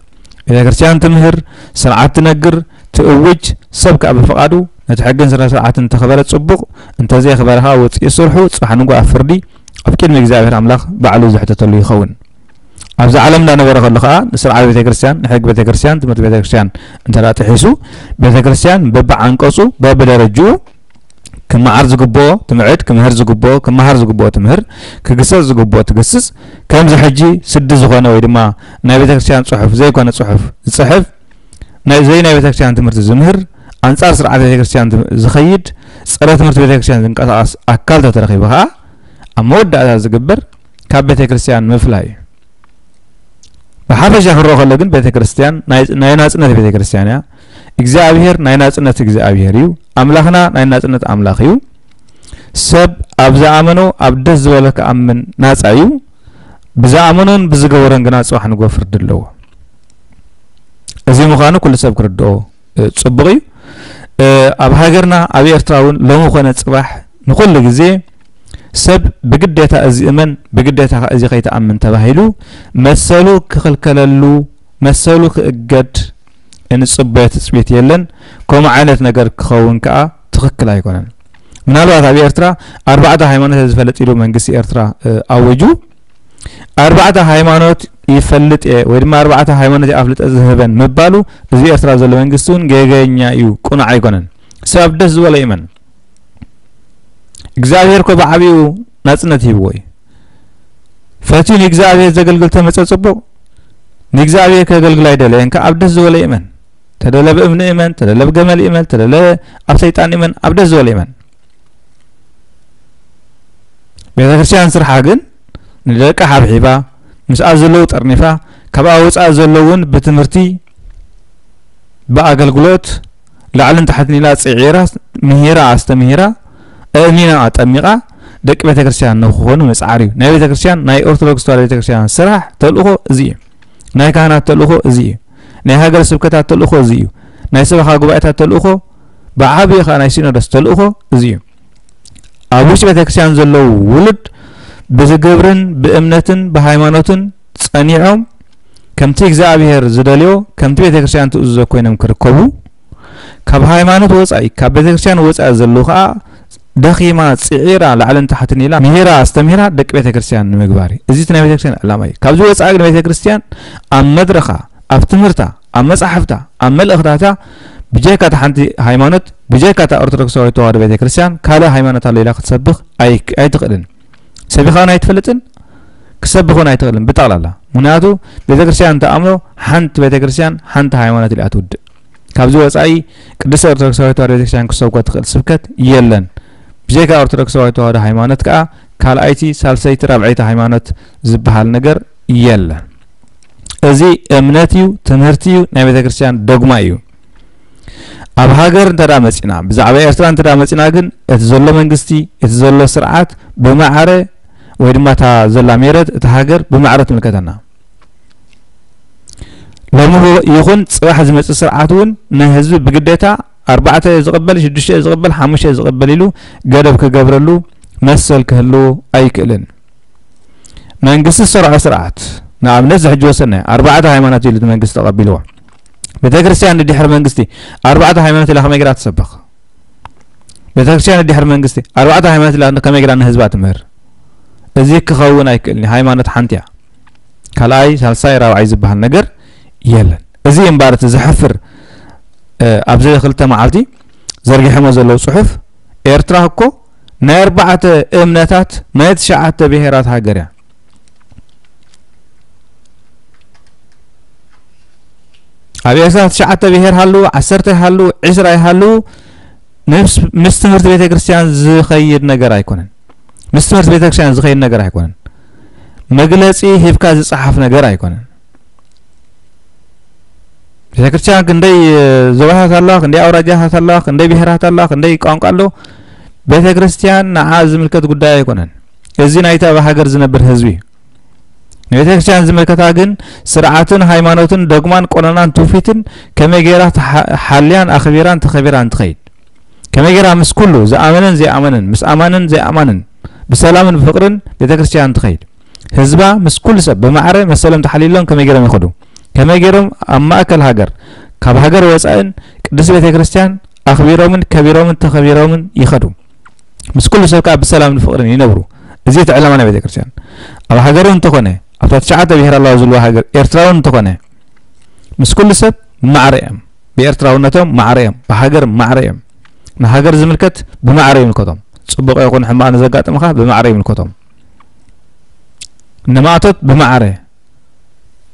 ቤተክርስትያን ትምህር፣ ስርዓት ትነግር፣ ትእውጅ፣ ሰብ ከኣ ብፍቓዱ ነቲ ሕግን ስነ ስርዓትን እንተኽበረ ጽቡቕ፣ እንተዘይኽበረ ከኣ ወጺኡ ስርሑ፣ ጽባሕ ንግሆ ኣብ ፍርዲ ኣብ ቅድሚ እግዚኣብሔር ኣምላኽ ባዕሉ ዝሕተተሉ ይኸውን። ኣብዚ ዓለም እንዳነበረ ከሎ ከኣ ንስርዓት ቤተክርስትያን፣ ንሕግ ቤተክርስትያን፣ ትምህርቲ ቤተክርስትያን እንተ ደኣ ጥሒሱ፣ ቤተክርስትያን በብዓንቀጹ፣ በብደረጅኡ ክመዓር ዝግብኦ ትምዕድ፣ ክምህር ዝግብኦ ክመሃር ዝግብኦ ትምህር፣ ክግሰጽ ዝግብኦ ትግስጽ። ከምዚ ሕጂ ስዲ ዝኾነ ወይ ድማ ናይ ቤተክርስትያን ጽሑፍ ዘይኮነ ጽሑፍ ዝጽሕፍ፣ ናይ ዘይ ናይ ቤተክርስትያን ትምህርቲ ዝምህር፣ ኣንጻር ስርዓት ቤተክርስትያን ዝም-፣ ዝኸይድ፣ ጸረ ትምህርቲ ቤተክርስትያን ዝንቀሳቐስ ኣካል ተተረኺቡ ከኣ ኣብ መወዳእታ ዝግበር ካብ ቤተክርስትያን ምፍላይ እዩ። ብሓፈሻ ክረኦ ከሎ ግን ቤተክርስትያን ናይ፣ ናይ ናጽነት ቤተክርስትያን እያ። እግዚኣብሔር ናይ ናጽነት እግዚኣብሔር እዩ። ኣምላኽና ናይ ናጽነት ኣምላኽ እዩ። ሰብ ኣብ ዝኣመኖ ኣብ ደስ ዝበሎ ክኣምን ናጻ እዩ። ብዝኣመኖን ብዝገበሮን ግና ጽባሕ ንግሆ ፍርዲ ኣለዎ። እዚ ምዃኑ ኩሉ ሰብ ክርድኦ፣ እ፣ ጽቡቕ እዩ። እ፣ ኣብ ሃገርና ኣብ ኤርትራ እውን ሎሚ ኮነ ጽባሕ ንኹሉ ግዜ ሰብ ብግዴታ እዚ እመን፣ ብግዴታ ከኣ እዚ ከይትኣምን ተባሂሉ መሰሉ ክኽልከለሉ፣ መሰሉ ክእገድ እንጽበዮ ትጽቢት የለን። ከምኡ ዓይነት ነገር ክኸውን ከኣ ትኽክል ኣይኮነን። ምናልባት ኣብ ኤርትራ ኣርባዕተ ሃይማኖት እየ ዝፈልጥ ኢሉ መንግስቲ ኤርትራ፣ እ፣ ኣዊጁ፣ ኣርባዕተ ሃይማኖት ይፈልጥ እየ ወይ ድማ ኣርባዕተ ሃይማኖት እየ ኣፍልጠ ዝህበን ምባሉ፣ እዚ ኤርትራ ዘሎ መንግስቲ እውን ገገኛ እዩ፣ ቅኑዕ ኣይኮነን። ሰብ ደስ ዝበሎ ይእመን። እግዚኣብሔር እኮ ብዓቢኡ ናጽነት ሂብዎ እዩ። ፈትዩ ንእግዚኣብሔር ዘገልግል ተመጸ ጽቡቕ፣ ንእግዚኣብሔር ከገልግል ኣይደለየን ከኣ ኣብ ደስ ዝበሎ ይእመን። ተደለ ብእምኒ ይእመን፣ ተደለ ብገመል ይእመን፣ ተደለ ኣብ ሰይጣን ይእመን፣ ኣብ ደስ ዝበሎ ይእመን። ቤተክርስትያን ስርሓ ግን ንደቃ ሓብሒባ፣ ምስኣ ዘለዉ ጠርኒፋ፣ ካብኣ ወጻኢ ዘለዉ እውን ብትምህርቲ፣ ብኣገልግሎት፣ ላዕልን ታሕትን ኢላ ጽዒራ፣ ምሂራ፣ ኣስተምሂራ፣ ኣእሚና፣ ኣጠሚቓ፣ ደቂ ቤተክርስትያን ንክኾኑ ምጽዓር እዩ። ናይ ቤተክርስትያን፣ ናይ ኦርቶዶክስ ተዋህዶ ቤተክርስትያን ስራሕ፣ ተልእኾ እዚ እዩ። ናይ ካህናት ተልእኾ እዚ እዩ። ናይ ሃገረ ስብከታት ተልእኾ እዚ እዩ። ናይ ሰበኻ ጉባኤታት ተልእኾ፣ ብዓቢኡ ኸኣ ናይ ሲኖዶስ ተልእኾ እዚ እዩ። ኣብ ውሽጢ ቤተክርስትያን ዘለዉ ውሉድ ብግብርን ብእምነትን ብሃይማኖትን ጸኒዖም፣ ከምቲ እግዚኣብሔር ዝደልዮ፣ ከምቲ ቤተክርስትያን ትእዝዞ ኮይኖም ክርከቡ፣ ካብ ሃይማኖት ወጻኢ፣ ካብ ቤተክርስትያን ወጻኢ ዘለዉ ኸኣ ደኺማ፣ ጽዒራ፣ ላዕልን ታሕትን ኢላ፣ ምሂራ፣ ኣስተምሂራ፣ ደቂ ቤተክርስትያን ንምግባር እዩ። እዚ እቲ ናይ ቤተክርስትያን ዕላማ እዩ። ካብዚ ወጻኢ ግን ቤተክርስትያን ኣብ መድረኻ፣ ኣብ ትምህርታ፣ ኣብ መጻሕፍታ፣ ኣብ መልእኽታታ፣ ብጀካ እታ ሓንቲ ሃይማኖት፣ ብጀካ እታ ኦርቶዶክሳዊት ተዋህዶ ቤተክርስትያን፣ ካልእ ሃይማኖት ኣሎ ኢላ ክትሰብኽ ኣይ-፣ ኣይትኽእልን። ሰቢኻ እውን ኣይትፈልጥን፣ ክሰብኽ እውን ኣይትኽእልን ብጠቕላላ። ምኽንያቱ ቤተክርስትያን ትኣምኖ ሓንቲ ቤተክርስትያን፣ ሓንቲ ሃይማኖት ኢላ ትውድእ። ካብዚ ወጻኢ ቅድስቲ ኦርቶዶክሳዊት ተዋህዶ ቤተክርስትያን ክትሰብኮ ትኽእል ስብከት የለን። ብጀካ ኦርቶዶክሳዊት ተዋህዶ ሃይማኖት ከኣ ካልኣይቲ፣ ሳልሰይቲ፣ ራብዐይቲ ሃይማኖት ዝበሃል ነገር የለን። እዚ እምነት እዩ፣ ትምህርቲ እዩ፣ ናይ ቤተክርስትያን ዶግማ እዩ። ኣብ ሃገር እንተ ደኣ መጺና፣ ብዛዕባ ኤርትራ እንተ ደኣ መጺና ግን እቲ ዘሎ መንግስቲ፣ እቲ ዘሎ ስርዓት ብማዕረ ወይ ድማ እታ ዘላ ሜረት፣ እታ ሃገር ብማዕረ ትምልከተና። ሎሚ ይኹን ጽባሕ ዝመጽእ ስርዓት እውን ንህዝቢ ብግዴታ ኣርባዕተ እየ ዝቕበል፣ ሽዱሽተ እየ ዝቕበል፣ ሓሙሽተ እየ ዝቕበል ኢሉ ገደብ ክገብረሉ መሰል ክህሉ ኣይክእልን። መንግስቲ ዝሰርዖ ስርዓት፣ ንኣብነት እዚ ሕጂ ወሰድናዮ፣ ኣርባዕተ ሃይማኖት ኢሉ እቲ መንግስቲ ተቐቢልዎ። ቤተክርስትያን ንድሕሪ መንግስቲ ኣርባዕተ ሃይማኖት ኢላ ከመይ ገይራ ትሰብኽ? ቤተክርስትያን ንድሕሪ መንግስቲ ኣርባዕተ ሃይማኖት ኢላ ከመይ ገይራ ንህዝባ ትምህር? እዚ ክኸውን ኣይክእልን እዩ። ሃይማኖት ሓንቲ እያ። ካልኣይ፣ ሳልሳይ፣ ራብዓይ ዝበሃል ነገር የለን። እዚ እምበኣር እቲ ዘሕፍር፣ እ፣ ኣብዚ ክልተ መዓልቲ ዘርጊሖሞ ዘለዉ ጽሑፍ፣ ኤርትራ እኮ ናይ ኣርባዕተ እምነታት፣ ናይ ትሽዓተ ብሄራት ሃገር እያ። ኣብ ኤርትራ ትሽዓተ ብሄር ሃልዉ፣ ዓሰርተ ይሃልዉ፣ ዕስራ ይሃልዉ፣ ምስ፣ ምስ ትምህርቲ ቤተክርስትያን ዝኸይድ ነገር ኣይኮነን። ምስ ትምህርቲ ቤተክርስትያን ዝኸይድ ነገር ኣይኮነን። መግለጺ ሂብካ ዝጸሓፍ ነገር ኣይኮነን። ቤተክርስትያን ክንደይ፣ እ፣ ዞባታት ኣለዋ፣ ክንደይ ኣውራጃታት ኣለዋ፣ ክንደይ ብሄራት ኣለዋ፣ ክንደይ ቋንቋ ኣሎ። ቤተክርስትያን ንዓ ዝምልከት ጉዳይ ኣይኮነን። እዚ ናይቲ ኣብ ሃገር ዝነብር ህዝቢ እዩ። ንቤተ ክርስቲያን ዝምልከታ ግን ስርዓትን ሃይማኖትን ዶግማን ቆነናን ትውፊትን ከመይ ገይራ ተሓ-፣ ሓልያን ኣኽቢራን ተኸቢራን ትኸይድ? ከመይ ገይራ ምስ ኩሉ ዝኣመነን ዘይኣመነን፣ ምስ ኣማንን ዘይኣማንን ብሰላምን ብፍቕርን ቤተ ክርስቲያን ትኸይድ? ህዝባ ምስ ኩሉ ሰብ ብማዕረ መሰሎም ተሓልይሎም ከመይ ገይሮም ይኸዱ? ከመይ ገይሮም ኣብ ማእከል ሃገር፣ ካብ ሃገር ወጻእን ቅድስት ቤተ ክርስቲያን ኣኽቢሮምን ከቢሮምን ተኸቢሮምን ይኸዱ? ምስ ኩሉ ሰብ ከኣ ብሰላምን ፍቕርን ይነብሩ። እዚ እቲ ዕላማ ናይ ቤተ ክርስቲያን። ኣብ ሃገሩ እንተኾነ፣ ኣብታ ትሽዓተ ብሄር ኣለዋ ዝብልዋ ሃገር ኤርትራውን እንተኾነ፣ ምስ ኩሉ ሰብ ማዕረ እዮም። ብኤርትራውነቶም ማዕረ እዮም፣ ብሃገር ማዕረ እዮም። ንሃገር ዝምልከት ብማዕረ ይምልከቶም። ጽቡቕ ይኹን ሕማቕ ንዘጋጥምኻ ብማዕረ ይምልከቶም። ንማእቶት ብማዕረ፣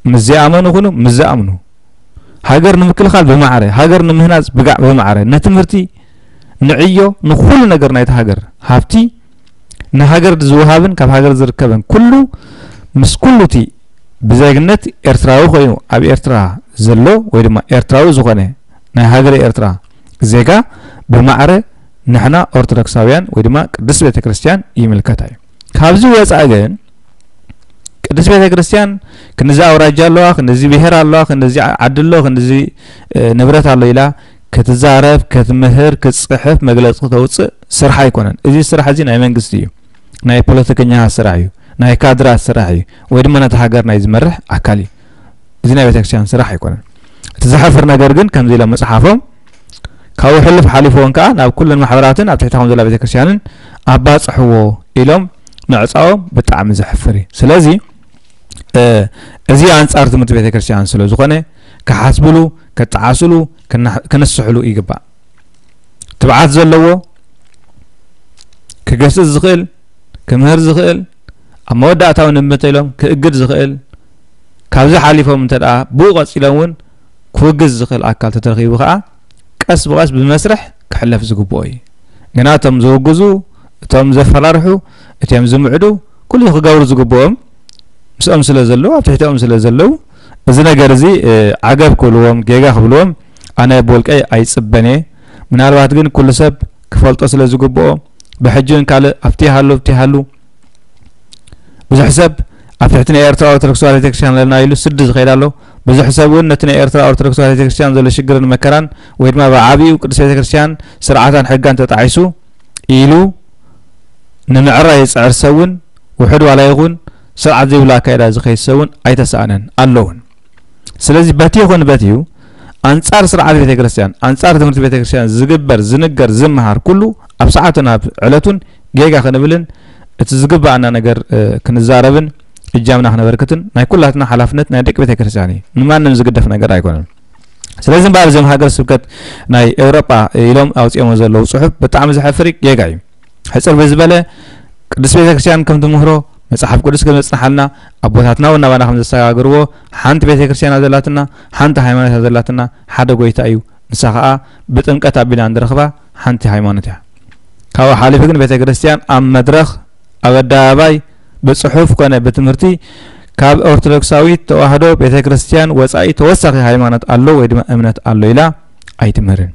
ምስ ዘይኣመኑ ይኹኑ ምስ ዝኣምኑ። ሃገር ንምክልኻል ብማዕረ፣ ሃገር ንምህናጽ ብጋዕ ብማዕረ፣ ንትምህርቲ፣ ንዕዮ፣ ንኹሉ ነገር ናይቲ ሃገር ሃብቲ፣ ንሃገር ዝወሃብን ካብ ሃገር ዝርከብን ኩሉ፣ ምስ ኩሉ እቲ ብዜግነት ኤርትራዊ ኮይኑ ኣብ ኤርትራ ዘሎ ወይ ድማ ኤርትራዊ ዝኾነ ናይ ሃገረ ኤርትራ ዜጋ ብማዕረ ንሕና ኦርቶዶክሳውያን ወይ ድማ ቅድስት ቤተ ክርስቲያን ይምልከታ እዩ። ካብዚ ወጻኢ ግን ቅድስት ቤተ ክርስቲያን ክንዚ ኣውራጃ ኣለዋ፣ ክንዚ ብሄር ኣለዋ፣ ክንዚ ዓዲ ኣሎ፣ ክንዚ፣ እ፣ ንብረት ኣሎ ኢላ ክትዛረብ፣ ክትምህር፣ ክትጽሕፍ፣ መግለጺ ከተውጽእ ስራሕ ኣይኮነን። እዚ ስራሕ እዚ ናይ መንግስቲ እዩ። ናይ ፖለቲከኛታት ስራሕ እዩ። ናይ ካድራት ስራሕ እዩ። ወይ ድማ ነቲ ሃገር ናይ ዝመርሕ ኣካል እዩ። እዚ ናይ ቤተ ክርስቲያን ስራሕ ኣይኮነን። እቲ ዘሕፍር ነገር ግን ከምዚ ኢሎም መጽሓፎም ካብኡ ሕልፍ ሓሊፍዎን ከኣ ናብ ኩለን ማሕበራትን ኣብ ትሕቲ ከም ዘላ ቤተ ክርስቲያንን ኣባጽሕዎ ኢሎም ምዕጻዎም ብጣዕሚ ዘሕፍር እዩ። ስለዚ፣ እ፣ እዚ ኣንጻር ትምህርቲ ቤተ ክርስቲያን ስለ ዝኾነ ክሓስብሉ፣ ክጠዓስሉ፣ ክና-፣ ክንስሕሉ ይግባእ። ትብዓት ዘለዎ፣ ክገስጽ ዝኽእል፣ ክምህር ዝኽእል፣ ኣብ መወዳእታዊ ንምተሎም ክእግድ ዝኽእል፣ ካብዚ ሓሊፎም እንተ ደኣ ብኡ ቀጺሎም እውን ክውግዝ ዝኽእል ኣካል ተተረኺቡ ከኣ ቀስ ብቐስ ብመስርሕ ክሕለፍ ዝግብኦ እዩ። ግና እቶም ዝውግዙ፣ እቶም ዘፈራርሑ፣ እቶም ዝምዕዱ ኩሉ ክገብሩ ዝግብኦም ምስኦም ስለ ዘለዉ፣ ኣብ ትሕቲኦም ስለ ዘለዉ፣ እዚ ነገር እዚ፣ እ፣ ዓገብ ክብልዎም፣ ጌጋ ክብልዎም ኣነ ብውልቀይ ኣይጽበን እየ። ምናልባት ግን ኩሉ ሰብ ክፈልጦ ስለ ዝግብኦ፣ ብሕጂ እውን ካልእ ኣብቲ ይሃሉ፣ ኣብቲ ይሃሉ፣ ብዙሕ ሰብ ኣብ ትሕቲ ናይ ኤርትራ ኦርቶዶክስ ተዋህዶ ቤተክርስትያን ኣለና ኢሉ ስዲ ዝኸይድ ኣሎ። ብዙሕ ሰብ እውን ነቲ ናይ ኤርትራ ኦርቶዶክስ ተዋህዶ ቤተክርስትያን ዘሎ ሽግርን መከራን ወይ ድማ ብዓቢኡ ቅድስት ቤተክርስትያን ስርዓታን ሕጋን ተጣዒሱ ኢሉ ንምዕራይ ዝጽዕር ሰብ እውን ውሑድ ዋላ ይኹን ስርዓት ዘይብሉ ኣካይዳ ዝኸይድ ሰብ እውን ኣይተሳእነን ኣሎ እውን። ስለዚ በቲ ይኹን በቲዩ ኣንጻር ስርዓት ቤተክርስትያን፣ ኣንጻር ትምህርቲ ቤተክርስትያን ዝግበር፣ ዝንገር፣ ዝመሃር ኩሉ ኣብ ሰዓቱን ኣብ ዕለቱን ጌጋ ክንብልን እቲ ዝግባኣና ነገር፣ እ፣ ክንዛረብን እጃምና ክነበርክትን ናይ ኩላትና ሓላፍነት ናይ ደቂ ቤተክርስትያን እዩ። ንማንም ዝግደፍ ነገር ኣይኮነን። ስለዚ እምበኣር እዞም ሃገረ ስብከት ናይ ኤውሮጳ ኢሎም ኣውጺኦሞ ዘለዉ ጽሑፍ ብጣዕሚ ዘሕፍር ጌጋ እዩ። ሕጽር ብዝበለ ቅድስት ቤተክርስትያን ከም ትምህሮ መጽሓፍ ቅዱስ ከም ዘጽንሓልና ኣቦታትና እውን ናባና ከም ዘሰጋግርዎ ሓንቲ ቤተክርስትያን ዘላትና፣ ሓንቲ ሃይማኖት ዘላትና፣ ሓደ ጎይታ እዩ። ንሳ ኸኣ ብጥምቀት ኣቢልና እንረኽባ ሓንቲ ሃይማኖት እያ። ካብኡ ሓሊፉ ግን ቤተክርስትያን ኣብ መድረኽ፣ ኣብ ኣደባባይ፣ ብጽሑፍ ኮነ ብትምህርቲ ካብ ኦርቶዶክሳዊት ተዋህዶ ቤተክርስትያን ወጻኢ ተወሳኺ ሃይማኖት ኣሎ ወይ ድማ እምነት ኣሎ ኢላ ኣይትምህርን።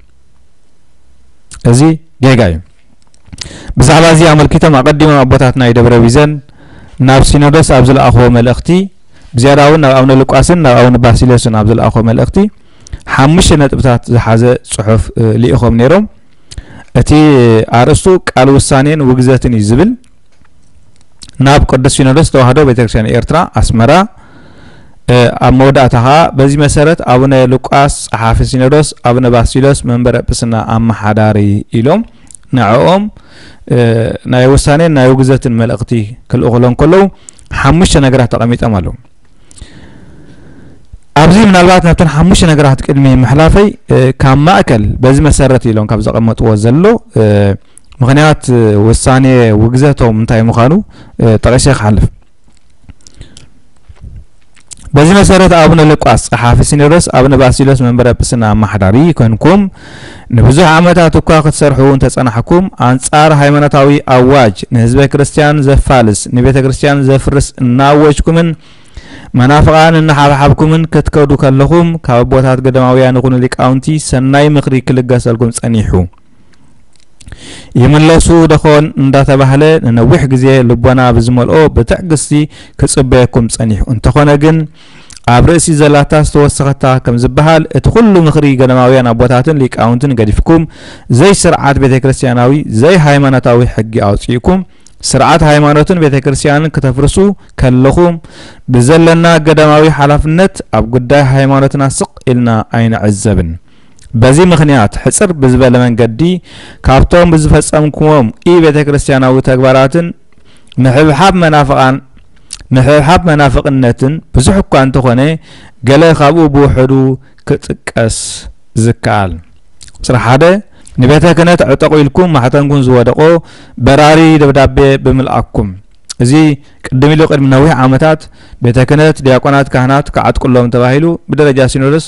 እዚ ጌጋ እዩ። ብዛዕባ እዚ ኣመልኪቶም ኣቐዲሞም ኣቦታትና ናይ ደብረ ቢዘን ናብ ሲኖዶስ ኣብ ዝለኣኽዎ መልእኽቲ፣ ብዝያዳ እውን ናብ ኣቡነ ሉቃስን ናብ ኣቡነ ባሲልዮስን ኣብ ዝለኣኽዎ መልእኽቲ፣ ሓሙሽተ ነጥብታት ዝሓዘ ጽሑፍ፣ እ፣ ልኢኾም ነይሮም። እቲ ኣርእስቱ ቃል ውሳኔን ውግዘትን እዩ ዝብል። ናብ ቅዱስ ሲኖዶስ ተዋህዶ ቤተክርስትያን ኤርትራ ኣስመራ፣ እ፣ ኣብ መወዳእታ ኸኣ በዚ መሰረት ኣቡነ ሉቃስ ጸሓፊ ሲኖዶስ፣ ኣቡነ ባሲሎስ መንበረ ጵስና ኣመሓዳሪ ኢሎም ንዕኦም፣ እ፣ ናይ ውሳኔን ናይ ውግዘትን መልእኽቲ ክልእኹሎም ከለዉ ሓሙሽተ ነገራት ተቐሚጦም ኣለዉ። ኣብዚ ምናልባት ናብተን ሓሙሽተ ነገራት ቅድሚ ምሕላፈይ፣ እ፣ ካብ ማእከል በዚ መሰረት ኢሎም ካብ ዘቐመጥዎ ዘሎ፣ እ፣ ምኽንያት፣ እ፣ ውሳኔ ውግዘቶም እንታይ ምዃኑ፣ እ፣ ጠቒሰ ክሓልፍ። በዚ መሰረት ኣቡነ ሉቃስ ጸሓፊ ሲኖዶስ፣ ኣቡነ ባሲሎስ መንበረ ጵስና ኣመሓዳሪ ኮንኩም ንብዙሕ ዓመታት እኳ ክትሰርሑ እንተጸናሕኩም፣ ኣንጻር ሃይማኖታዊ ኣዋጅ ንህዝበ ክርስትያን ዘፋልስ፣ ንቤተ ክርስትያን ዘፍርስ እናወጅኩምን መናፍቓን እናሓብሓብኩምን ክትከዱ ከለኹም፣ ካብ ኣቦታት ገዳማውያን ይኹኑ ሊቃውንቲ ሰናይ ምኽሪ ክልገሰልኩም ጸኒሑ። ይምለሱ ደኾን እንዳተባህለ ንነዊሕ ግዜ ልቦና ብዝመልኦ ብትዕግስቲ ክጽበየኩም ጸኒሑ። እንተኾነ ግን ኣብ ርእሲ ዘላታ ዝተወሰኸታ ከም ዝበሃል እቲ ኩሉ ምኽሪ ገዳማውያን ኣቦታትን ሊቃውንትን ገዲፍኩም ዘይስርዓት ቤተክርስትያናዊ ዘይሃይማኖታዊ ሕጊ ኣውጺእኩም ስርዓት ሃይማኖትን ቤተክርስትያንን ክተፍርሱ ከለኹም ብዘለና ገዳማዊ ሓላፍነት ኣብ ጉዳይ ሃይማኖትና ስቕ ኢልና ኣይንዕዘብን። በዚ ምኽንያት ሕጽር ብዝበለ መንገዲ ካብቶም ብዝፈጸምኩዎም ኢ-ቤተክርስትያናዊ ተግባራትን ምሕብሓብ መናፍቓን ምሕብሓብ መናፍቕነትን ብዙሕ እኳ እንተኾነ ገለ ካብኡ ብውሕዱ ክጥቀስ ዝከኣል። ቁጽሪ ሓደ ንቤተ ክህነት ዕጠቑ ኢልኩም ማሕተምኩም ዝወደቖ በራሪ ደብዳቤ ብምልኣኩም። እዚ ቅድም ኢሉ ቅድሚ ነዊሕ ዓመታት ቤተ ክህነት፣ ዲያቆናት፣ ካህናት ክዓጥቁሎም ተባሂሉ ብደረጃ ሲኖዶስ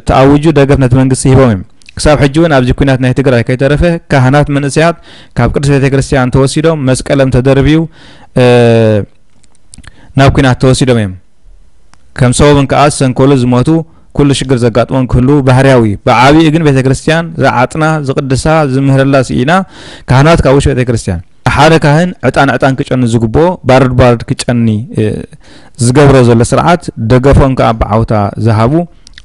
ተኣዊጁ ደገፍ ነቲ መንግስቲ ሂቦም እዮም። ክሳብ ሕጂ እውን ኣብዚ ኲናት ናይ ትግራይ ከይተረፈ ካህናት መንእሰያት ካብ ቅድስት ቤተ ክርስቲያን ተወሲዶም መስቀሎም ተደርብዩ ናብ ኲናት ተወሲዶም እዮም። ከም ሰበብን ከኣ ዝሰንከሉ ዝሞቱ ኩሉ ሽግር ዘጋጥሞም ክህሉ ባህርያዊ እዩ። ብዓቢኡ ግን ቤተ ክርስቲያን ዝዓጥና ዝቕድሳ ዝምህረላ ስኢና ካህናት ካብ ውሽጢ ቤተ ክርስቲያን ሓደ ካህን ዕጣን ዕጣን ክጨኒ ዝግብኦ ባርድ ባርድ ክጨኒ ዝገብሮ ዘሎ ስርዓት ደገፎም ከኣ ብዓውታ ዝሃቡ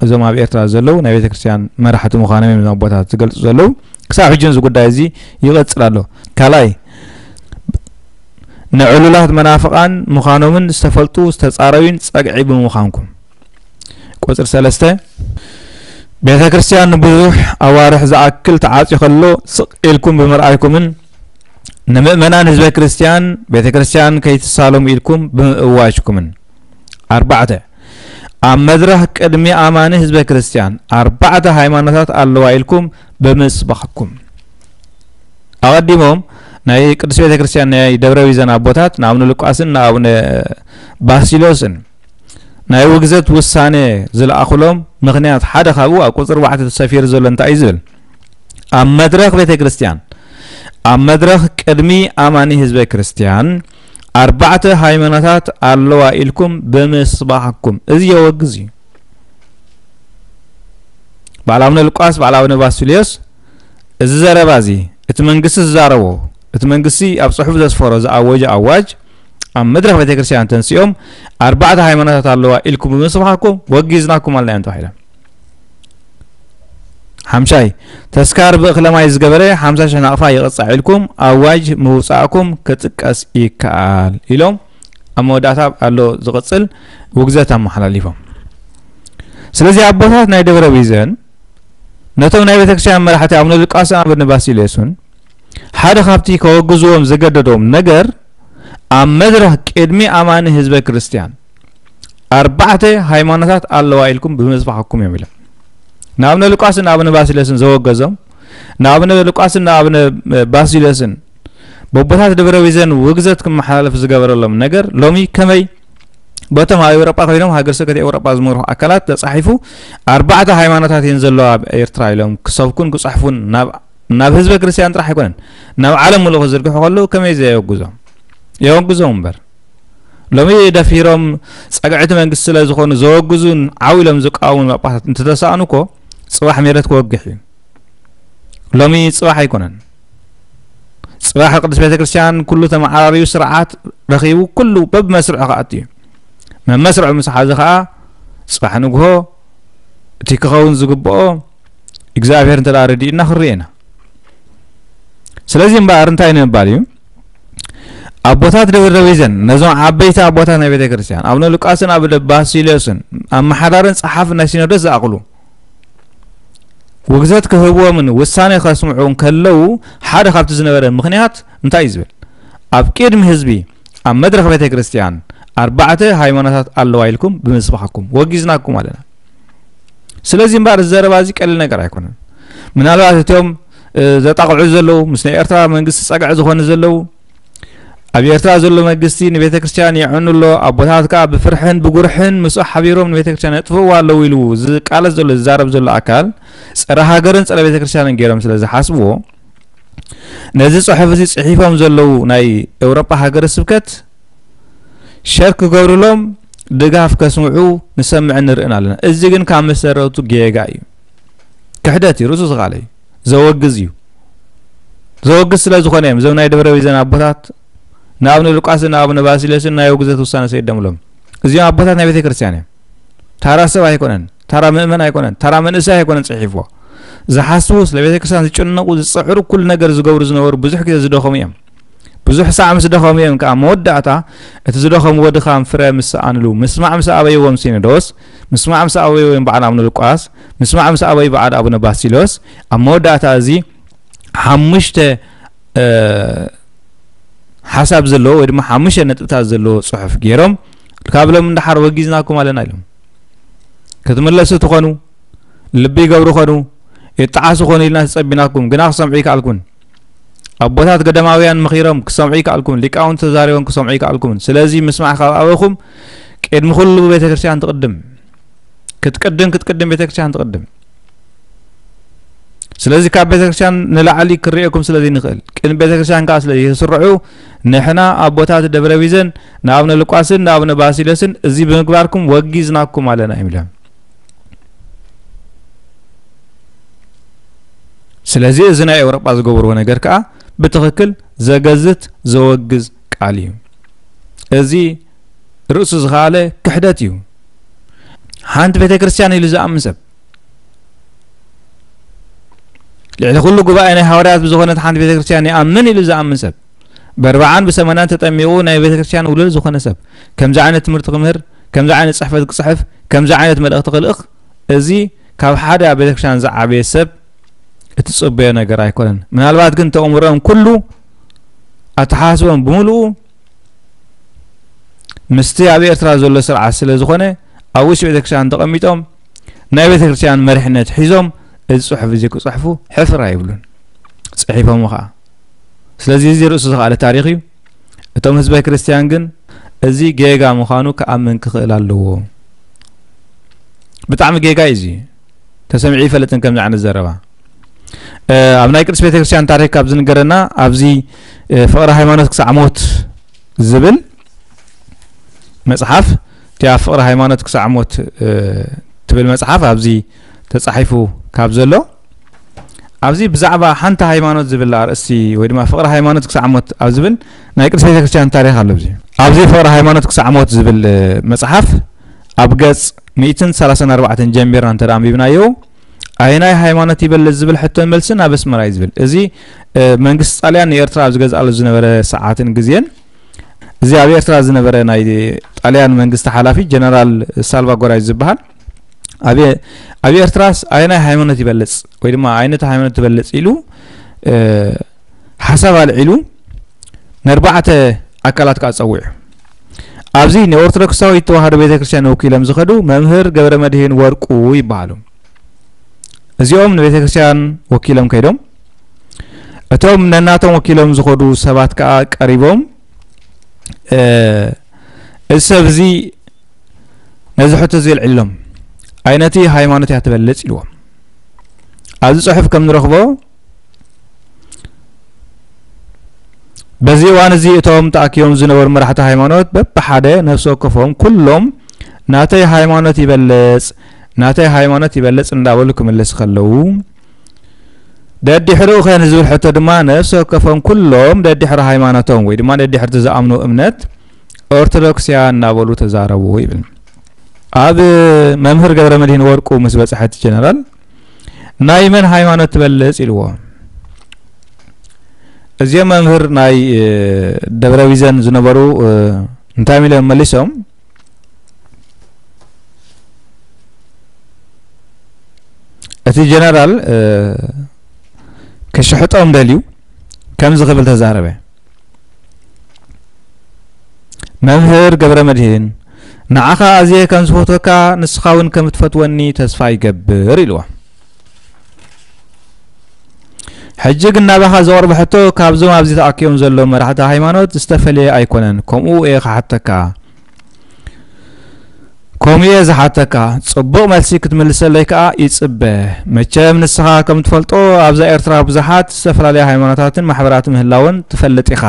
እዞም ኣብ ኤርትራ ዘለዉ ናይ ቤተ ክርስቲያን መራሕቲ ምዃኖም እዮም ኣቦታት ዝገልጹ ዘለዉ። ክሳብ ሕጂ እዚ ጉዳይ እዚ ይቐጽል ኣሎ። ካልኣይ ንዕሉላት መናፍቓን ምዃኖምን ዝተፈልጡ ዝተጻረዩን ጸግዒ ብምዃንኩም። ቁጽሪ ሰለስተ ቤተ ክርስቲያን ንብዙሕ ኣዋርሕ ዝኣክል ተዓጽዩ ከሎ ስቕ ኢልኩም ብምርኣይኩምን ንምእመናን ህዝበ ክርስቲያን ቤተ ክርስቲያን ከይትሳለሙ ኢልኩም ብምእዋጅኩምን። ኣርባዕተ ኣብ መድረኽ ቅድሚ ኣማኒ ህዝበ ክርስቲያን ኣርባዕተ ሃይማኖታት ኣለዋ ኢልኩም ብምስባኽኩም። ኣቐዲሞም ናይ ቅዱስ ቤተ ክርስቲያን ናይ ደብረ ቢዘን ኣቦታት ንኣብነ ሉቃስን ንኣብነ ባሲሎስን ናይ ውግዘት ውሳኔ ዝለኣኹሎም ምኽንያት ሓደ ካብኡ ኣብ ቁጽሪ ኣርባዕተ ተሰፊሩ ዘሎ እንታይ እዩ ዝብል ኣብ መድረኽ ቤተ ክርስቲያን ኣብ መድረኽ ቅድሚ ኣማኒ ህዝበ ክርስቲያን ኣርባዕተ ሃይማኖታት ኣለዋ ኢልኩም ብምስባሕኩም እዚ የወግዝ እዩ። በዓል ኣብነ ሉቃስ በዓል ኣብነ ባስልዮስ እዚ ዘረባ እዚ እቲ መንግስቲ ዝዛረቦ እቲ መንግስቲ ኣብ ጽሑፍ ዘስፈሮ ዝኣወጀ ኣዋጅ ኣብ መድረኽ ቤተ ክርስቲያን ተንሲኦም ኣርባዕተ ሃይማኖታት ኣለዋ ኢልኩም ብምስባሕኩም ወጊዝናኩም ኣለና እዮም ተባሂሎም። ሓምሻይ ተስካር ብእኽለ ማይ ዝገበረ ሓምሳ ሽሕ ናቕፋ ይቕጻዕ ኢልኩም ኣዋጅ ምውጻእኩም ክጥቀስ ይከኣል ኢሎም ኣብ መወዳእታ ኣሎ ዝቕጽል ውግዘት ኣመሓላሊፎም። ስለዚ ኣቦታት ናይ ደብረ ቢዘን ነቶም ናይ ቤተክርስትያን መራሕቲ ኣቡነ ሉቃስን ኣቡነ ባሲልዮስን ሓደ ካብቲ ከወግዝዎም ዘገደዶም ነገር ኣብ መድረኽ ቅድሚ ኣማኒ ህዝበ ክርስትያን ኣርባዕተ ሃይማኖታት ኣለዋ ኢልኩም ብምስባሕኩም እዮም ኢሎም። ንኣብነ ሉቃስን ንኣብነ ባሲለስን ዘወገዞም ንኣብነ ሉቃስን ንኣብነ ባሲለስን በቦታት ደብረ ቢዘን ውግዘት ክመሓላለፍ ዝገበረሎም ነገር ሎሚ ከመይ በቶም ኣብ ኤውሮጳ ኮይኖም ሃገር ስብከት ኤውሮጳ ዝመርሑ ኣካላት ተጻሒፉ ኣርባዕተ ሃይማኖታት እየን ዘለዋ ኣብ ኤርትራ ኢሎም ክሰብኩን ክጽሕፉን ናብ ናብ ህዝበ ክርስትያን ጥራሕ ኣይኮነን ናብ ዓለም ምሉእ ክዝርግሑ ከለዉ ከመይ ዘየወግዞም የወግዞም እምበር ሎሚ ደፊሮም ጸግዕቲ መንግስቲ ስለ ዝኾኑ ዘወግዙን ዓው ኢሎም ዝቃወሙን ጳጳሳት እንተተሳእኑ እኮ ጽባሕ ሜረት ክወግሕ እዩ። ሎሚ ጽባሕ ኣይኮነን። ጽባሕ ቅድስት ቤተ ክርስቲያን ኩሉ ተመዓራርዩ ስርዓት ረኺቡ ኩሉ በብመስርዑ ክኣቱ እዩ። መመስርዑ ምስ ሓዘ ኸኣ ጽባሕ ንግሆ እቲ ክኸውን ዝግብኦ እግዚኣብሔር እንተ ደኣ ረዲኡና ክንርኢ ኢና። ስለዚ እምበኣር እንታይ ንምባል እዩ? ኣቦታት ደብረ ቢዘን ነዞም ዓበይቲ ኣቦታት ናይ ቤተ ክርስቲያን ኣቡነ ሉቃስን ኣቡነ ባሲልዮስን ኣመሓዳርን ጸሓፍን ናይ ሲኖዶስ ዝኣኽሉ ውግዘት ክህብዎምን ውሳኔ ከስምዑ እንከለዉ ሓደ ካብቲ ዝነበረ ምኽንያት እንታይ እዩ ዝብል ኣብ ቅድሚ ህዝቢ ኣብ መድረኽ ቤተ ክርስቲያን ኣርባዕተ ሃይማኖታት ኣለዋ ኢልኩም ብምስባኽኩም ወጊዝናኩም ኣለና። ስለዚ እምበኣር እዚ ዘረባ እዚ ቀሊል ነገር ኣይኮነን። ምናልባት እቶም ዘጣቕዑ ዘለዉ ምስ ናይ ኤርትራ መንግስቲ ጸግዒ ዝኾኑ ዘለዉ ኣብ ኤርትራ ዘሎ መንግስቲ ንቤተ ክርስቲያን የዕኑ ኣሎ ኣቦታት ከኣ ብፍርሕን ብጉርሕን ምስኡ ሓቢሮም ንቤተ ክርስቲያን የጥፍእዋ ኣለዉ ኢሉ ዝቃለስ ዘሎ ዝዛረብ ዘሎ ኣካል ጸረ ሃገርን ጸረ ቤተ ክርስቲያንን ገይሮም ስለ ዝሓስብዎ ነዚ ጽሑፍ እዚ ጽሒፎም ዘለዉ ናይ ኤውሮጳ ሃገረ ስብከት ሸር ክገብሩሎም ድጋፍ ከስምዑ ንሰምዕን ንርእን ኣለና። እዚ ግን ካብ መሰረቱ ጌጋ እዩ። ክሕደት እዩ፣ ርእሱ ዝኻለ እዩ። ዘወግዝ እዩ። ዘወግዝ ስለ ዝኾነ እዮም። እዞም ናይ ደብረ ቢዘን ኣቦታት ንኣብነ ሉቃስን ንኣብነ ባሲለስን ናይ ውግዘት ውሳነ ሰይደምሎም። እዚኦም ኣቦታት ናይ ቤተ ክርስቲያን እዮም። ታራ ሰብ ኣይኮነን፣ ታራ ምእመን ኣይኮነን፣ ታራ መንእሰይ ኣይኮነን ጽሒፍዎ። ዝሓስቡ፣ ስለ ቤተ ክርስቲያን ዝጭነቁ፣ ዝጽዕሩ፣ ኩሉ ነገር ዝገብሩ ዝነበሩ፣ ብዙሕ ግዜ ዝደኸሙ እዮም። ብዙሕ ሳዕ ምስ ደኸሙ እዮም ከዓ መወዳእታ እቲ ዝደኸምዎ ድኻም ፍረ ምስ ሰኣንሉ፣ ምስማዕ ምስ ኣበይዎም ሲኖዶስ፣ ምስማዕ ምስ ኣበይዎም በዓል ኣቡነ ሉቃስ፣ ምስማዕ ምስ ኣበይ በዓል ኣቡነ ባሲሎስ፣ ኣብ መወዳእታ እዚ ሓሙሽተ ሓሳብ ዘለዎ ወይ ድማ ሓሙሽተ ነጥብታት ዘለዎ ጽሑፍ ገይሮም ካብ ሎም እንዳሓር ወጊዝናኩም ኣለና ኢሎም። ክትምለሱ ትኾኑ፣ ልቢ ይገብሩ ኾኑ፣ ይጣዓሱ ኾኑ ኢልና ተጸቢናኩም፣ ግና ክሰምዑ ይከኣልኩን። ኣቦታት ገዳማውያን ምኺሮም ክሰምዑ ይከኣልኩን፣ ሊቃውንቲ ተዛሪቦም ክሰምዑ ይከኣልኩን። ስለዚ ምስማዕ ካብ ኣበኹም ቅድሚ ኩሉ ቤተክርስትያን ትቕድም። ክትቅድም ክትቅድም ቤተክርስትያን ትቕድም። ስለዚ ካብ ቤተክርስትያን ንላዕሊ ክርእየኩም ስለ ዘይንኽእል፣ ቅድሚ ቤተክርስትያን ከዓ ስለ ዘይተስርዑ፣ ንሕና ኣቦታት ደብረ ቢዘን ንኣብነ ሉቃስን ንኣብነ ባሲለስን እዚ ብምግባርኩም ወጊዝናኩም ኣለና እዮም ኢሎም። ስለዚ እዚ ናይ ኤውሮጳ ዝገብርዎ ነገር ከዓ ብትኽክል ዘገዝት ዘወግዝ ቃል እዩ። እዚ ርእሱ ዝኸኣለ ክሕደት እዩ። ሓንቲ ቤተ ክርስቲያን ኢሉ ዝኣምን ሰብ፣ ልዕሊ ኩሉ ጉባኤ ናይ ሃዋርያት ብዝኾነት ሓንቲ ቤተ ክርስቲያን ይኣምን ኢሉ ዝኣምን ሰብ፣ በርብዓን ብሰማንያን ተጠሚቑ ናይ ቤተ ክርስቲያን ውሉድ ዝኾነ ሰብ፣ ከምዚ ዓይነት ትምህርቲ ክምህር፣ ከምዚ ዓይነት ጽሕፈት ክጽሕፍ፣ ከምዚ ዓይነት መልእኽቲ ክልእኽ፣ እዚ ካብ ሓደ ኣብ ቤተ ክርስቲያን ዝዓበየ ሰብ እትጽበዮ ነገር ኣይኮነን። ምናልባት ግን ተእምሮኦም ኩሉ፣ ኣተሓሳስቦም ብምሉኡ ምስቲ ኣብ ኤርትራ ዘሎ ስርዓት ስለ ዝኾነ፣ ኣብ ውሽጢ ቤተ ክርስቲያን ተቐሚጦም ናይ ቤተ ክርስቲያን መሪሕነት ሒዞም እዚ ጽሑፍ እዚ ክጽሕፉ ሕፍር ኣይብሉን። ጽሒፎም ኸኣ። ስለዚ እዚ ርእሱ ዝኸኣለ ታሪኽ እዩ። እቶም ህዝበ ክርስቲያን ግን እዚ ጌጋ ምዃኑ ክኣምን ክኽእል ኣለዎ። ብጣዕሚ ጌጋ እዩ እዚ። ተሰሚዑ ይፈልጥን ከምዚ ዓይነት ዘረባ። እ፣ ኣብ ናይ ቅድስት ቤተ ክርስቲያን ታሪኽ ካብ ዝንገረና ኣብዚ፣ እ፣ ፍቕሪ ሃይማኖት ክሳዕ ሞት ዝብል መጽሓፍ፣ እቲኣ ፍቕሪ ሃይማኖት ክሳዕ ሞት፣ እ፣ ትብል መጽሓፍ ኣብዚ ተጻሒፉ ካብ ዘሎ፣ ኣብዚ ብዛዕባ ሓንቲ ሃይማኖት ዝብል ኣርእስቲ ወይ ድማ ፍቕሪ ሃይማኖት ክሳዕ ሞት ኣብ ዝብል ናይ ቅድስት ቤተ ክርስቲያን ታሪኽ ኣሎ። ኣብዚ፣ ኣብዚ ፍቕሪ ሃይማኖት ክሳዕ ሞት ዝብል፣ እ፣ መጽሓፍ ኣብ ገጽ ሚእትን ሰላሳን ኣርባዕተን ጀሚርና እንተ ደኣ ኣንቢብናዮ፣ ኣየናይ ሃይማኖት ይበልጽ ዝብል ሕቶን መልስን ኣብ ኣስመራ እዩ ዝብል። እዚ፣ እ፣ መንግስቲ ጣልያን ንኤርትራ ኣብ ዝገዝኣሉ ዝነበረ ሰዓትን ግዜን፣ እዚ ኣብ ኤርትራ ዝነበረ ናይ ጣልያን መንግስቲ ሓላፊ ጀነራል ሳልቫጎራይ ዝበሃል፣ ኣብ፣ ኣብ ኤርትራስ ኣየናይ ሃይማኖት ይበልጽ ወይ ድማ ኣየነይቲ ሃይማኖት ትበልጽ ኢሉ፣ እ፣ ሓሳብ ኣልዒሉ፣ ነርባዕተ ኣካላት ከኣ ጸዊዑ። ኣብዚ ንኦርቶዶክሳዊት ተዋህዶ ቤተ ክርስቲያን ወኪሎም ዝኸዱ መምህር ገብረ መድህን ወርቁ ይበሃሉ። እዚኦም ንቤተ ክርስቲያን ወኪሎም ከይዶም፣ እቶም ነናቶም ወኪሎም ዝኸዱ ሰባት ከኣ ቀሪቦም፣ እ፣ እዚ ሰብ እዚ ነዚ ሕቶ እዚ የልዕሎም፣ ኣየነይቲ ሃይማኖት እያ ትበልጽ ኢልዎም። ኣብዚ ጽሑፍ ከም ንረኽቦ፣ በዚ እዋን እዚ እቶም ተኣኪቦም ዝነበሩ መራሕቲ ሃይማኖት በብሓደ ነፍሲ ወከፎም ኩሎም ናተይ ሃይማኖት ይበልጽ፣ ናተይ ሃይማኖት ይበልጽ እንዳበሉ ክምልሱ ከለዉ፣ ደድሕርኡ ኸ ንዝብል ሕቶ ድማ ነፍሲ ወከፎም ኩሎም ደድሕሪ ሃይማኖቶም ወይ ድማ ደድሕርቲ ዝኣምኑ እምነት ኦርቶዶክስያ እናበሉ ተዛረቡ ይብል። ኣብ መምህር ገብረ መድህን ወርቁ ምስ በጽሐ እቲ ጀነራል፣ "ናይ መን ሃይማኖት ትበልጽ?" ኢልዎ። እዚኦም መምህር ናይ፣ እ፣ ደብረ ቢዘን ዝነበሩ፣ እ፣ እንታይ ኢሎም መሊሶም? እቲ ጀነራል፣ እ፣ ክሽሕጦም ደልዩ ከምዚ ክብል ተዛረበ። "መምህር ገብረ መድህን፣ ንዓኻ ኣዝየ ከም ዝፈትወካ ንስኻ እውን ከም ትፈትወኒ ተስፋ ይገብር" ኢልዎ። ሕጂ ግን ናባኻ ዘቕርቦ ሕቶ ካብዞም ኣብዚ ተኣኪቦም ዘለዉ መራሕቲ ሃይማኖት ዝተፈለየ ኣይኮነን። ከምኡ እየ ክሓተካ። ከምኡ እየ ዝሓተካ። ጽቡቕ መልሲ ክትምልሰለይ ከኣ ይጽበ። መቸም ንስኻ ከም ትፈልጦ ኣብዛ ኤርትራ ብዙሓት ዝተፈላለያ ሃይማኖታትን ማሕበራት ምህላወን ትፈልጥ ኢኻ።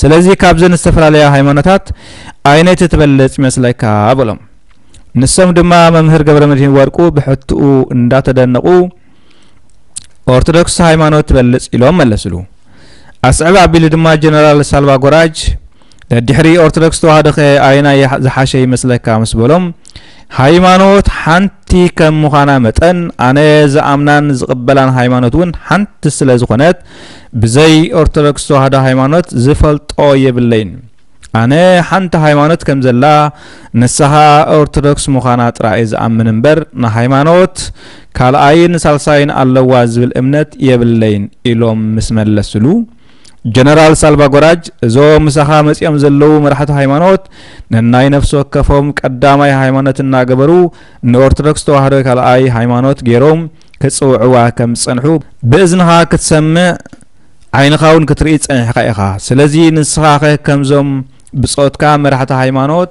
ስለዚ ካብዘን ዝተፈላለያ ሃይማኖታት ኣየነይቲ ትበልጽ ይመስለካ? በሎም። ንሶም ድማ መምህር ገብረ መድህን ወርቁ ብሕትኡ እንዳተደነቑ፣ "ኦርቶዶክስ ሃይማኖት ትበልጽ" ኢሎም መለስሉ። ኣስዕብ ኣቢሉ ድማ ጀነራል ሳልቫ ጎራጅ፣ "ደድሕሪ ኦርቶዶክስ ተዋህዶ ከ ኣየናይ ይሓ-፣ ዝሓሸ ይመስለካ?" ምስ በሎም፣ "ሃይማኖት ሓንቲ ከም ምዃና መጠን፣ ኣነ ዝኣምናን ዝቕበላን ሃይማኖት እውን ሓንቲ ስለ ዝኾነት፣ ብዘይ ኦርቶዶክስ ተዋህዶ ሃይማኖት ዝፈልጦ የብለይን። ኣነ ሓንቲ ሃይማኖት ከም ዘላ፣ ንሳ ኸኣ ኦርቶዶክስ ምዃና ጥራይ እየ ዝኣምን እምበር፣ ንሃይማኖት ካልኣይን ሳልሳይን ኣለዋ ዝብል እምነት የብለይን" ኢሎም ምስ መለስሉ፣ ጀነራል ሳልቫ ጎራጅ፣ "እዞም ምሳኻ መጺኦም ዘለዉ መራሕቲ ሃይማኖት፣ ነናይ ነፍሲ ወከፎም ቀዳማይ ሃይማኖት እናገበሩ፣ ንኦርቶዶክስ ተዋህዶ ካልኣይ ሃይማኖት ገይሮም ክጽውዕዋ ከም ዝጸንሑ ብእዝንኻ ክትሰምዕ፣ ዓይንኻ እውን ክትርኢ ጸኒሕካ ኢኻ። ስለዚ ንስኻኸ ከምዞም ብጾትካ መራሕቲ ሃይማኖት፣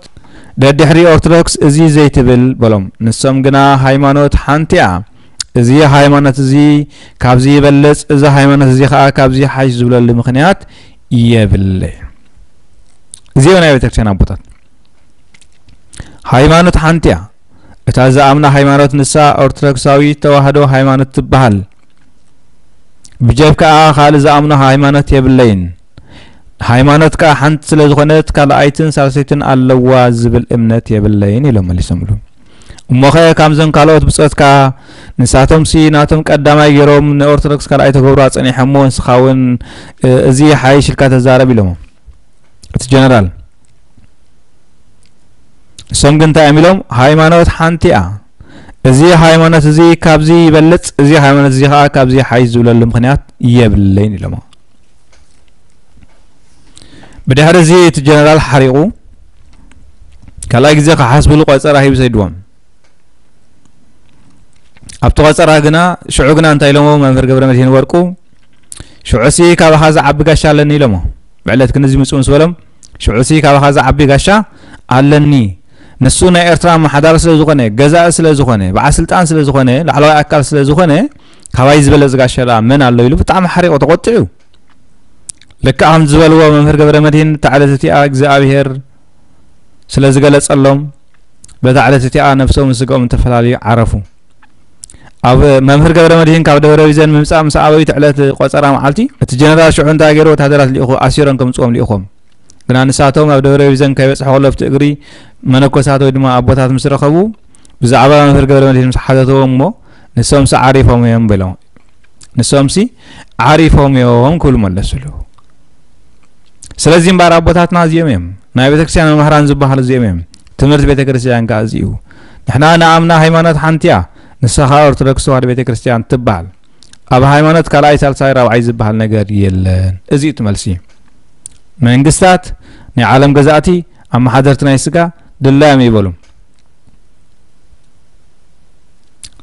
ደድሕሪ ኦርቶዶክስ እዚ ዘይትብል?" በሎም። ንሶም ግና፣ "ሃይማኖት ሓንቲ እያ። እዚ ሃይማኖት እዚ ካብዚ ይበልጽ፣ እዚ ሃይማኖት እዚ ኸኣ ካብዚ ይሓይሽ" ዝብለሉ ምኽንያት የብለይ። እዚኦ ናይ ቤተክርስትያን ኣቦታት፣ ሃይማኖት ሓንቲ እያ። እታ ዝኣምና ሃይማኖት ንሳ ኦርቶዶክሳዊት ተዋህዶ ሃይማኖት ትበሃል። ብጀብካኣ ካልእ ዝኣምኖ ሃይማኖት የብለይን። ሃይማኖት ከኣ ሓንቲ ስለ ዝኾነት፣ ካልኣይትን ሳልሰይትን ኣለዋ ዝብል እምነት የብለይን ኢሎም መሊሶምሉ። እሞኸ፣ ካብዘን ካልኦት ብጾትካ፣ ንሳቶምሲ ናቶም ቀዳማይ ገይሮም ንኦርቶዶክስ ካልኣይ ተገብሩ ኣጸኒሖሞ፣ ንስኻ እውን፣ እ፣ እዚ ይሓይሽ ኢልካ ተዛረብ ኢሎሞ። እቲ ጀነራል። እሶም ግን እንታይ እዮም ኢሎም? "ሃይማኖት ሓንቲ እያ። እዚ ሃይማኖት እዚ ካብዚ ይበልጽ፣ እዚ ሃይማኖት እዚ ኸኣ ካብዚ ይሓይሽ ዝብለሉ ምኽንያት የብለይን" ኢሎሞ። ብድሕሪ እዚ እቲ ጀነራል ሓሪቑ፣ ካልኣይ ግዜ ክሓስብሉ ቆጸራ ሂቡ ሰዲድዎም። ኣብቲ ቆጸራ ግና፣ ሽዑ ግና እንታይ ኢሎሞ መምህር ገብረ መድህን ወርቁ? "ሽዑሲ ካባኻ ዝዓቢ ጋሻ ኣለኒ" ኢሎሞ። ብዕለት ክንዚ ምጽኡ ምስ በሎም፣ "ሽዑሲ ካባኻ ዝዓቢ ጋሻ ኣለኒ። ንሱ ናይ ኤርትራ ኣመሓዳሪ ስለ ዝኾነ፣ ገዛኢ ስለ ዝኾነ፣ በዓል ስልጣን ስለ ዝኾነ፣ ላዕለዋይ ኣካል ስለ ዝኾነ፣ ካባይ ዝበለጽ ጋሻ ደኣ መን ኣሎ?" ኢሉ ብጣዕሚ ሓሪቑ ተቖጢዑ። ልክዕ ከም ዝበልዎ መምህር ገብረ መድህን፣ እታ ዕለት እቲኣ እግዚኣብሔር ስለ ዝገለጸሎም፣ በታ ዕለት እቲኣ ነብሶምን ስጋኦምን ተፈላለዩ ዓረፉ። ኣብ መምህር ገብረ መድህን ካብ ደብረ ቢዘን ምምጻእ ምስ ኣበዩ፣ እቲ ዕለት ቆጸራ መዓልቲ፣ እቲ ጀነራል ሽዑ እንታይ ገይሩ? ወታደራት ልኢኹ፣ ኣሲሮም ከምጽዎም ልኢኾም። ግና ንሳቶም ኣብ ደብረ ቢዘን ከይበጽሑ ከሎ፣ ኣብቲ እግሪ መነኮሳት ወይ ድማ ኣቦታት ምስ ረኸቡ፣ ብዛዕባ መምህር ገብረ መድህን ምስ ሓተትዎም እሞ፣ "ንሶምሲ ዓሪፎም እዮም" በሎም። "ንሶምሲ ዓሪፎም እዮም" ክብሉ መለስሉ። ስለዚ እምበኣር ኣቦታትና እዚኦም እዮም፣ ናይ ቤተክርስትያን መምህራን ዝበሃሉ እዚኦም እዮም። ትምህርቲ ቤተክርስትያን ከኣ እዚ እዩ። ንሕና ንኣምና ሃይማኖት ሓንቲ እያ፣ ንሳ ከኣ ኦርቶዶክስ ተዋህዶ ቤተክርስትያን ትበሃል። ኣብ ሃይማኖት ካልኣይ፣ ሳልሳይ፣ ራብዓይ ዝበሃል ነገር የለን። እዚ እዩ እቲ መልሲ። መንግስታት፣ ናይ ዓለም ገዛእቲ፣ ኣመሓደርቲ ናይ ስጋ ድላዮም ይበሉ።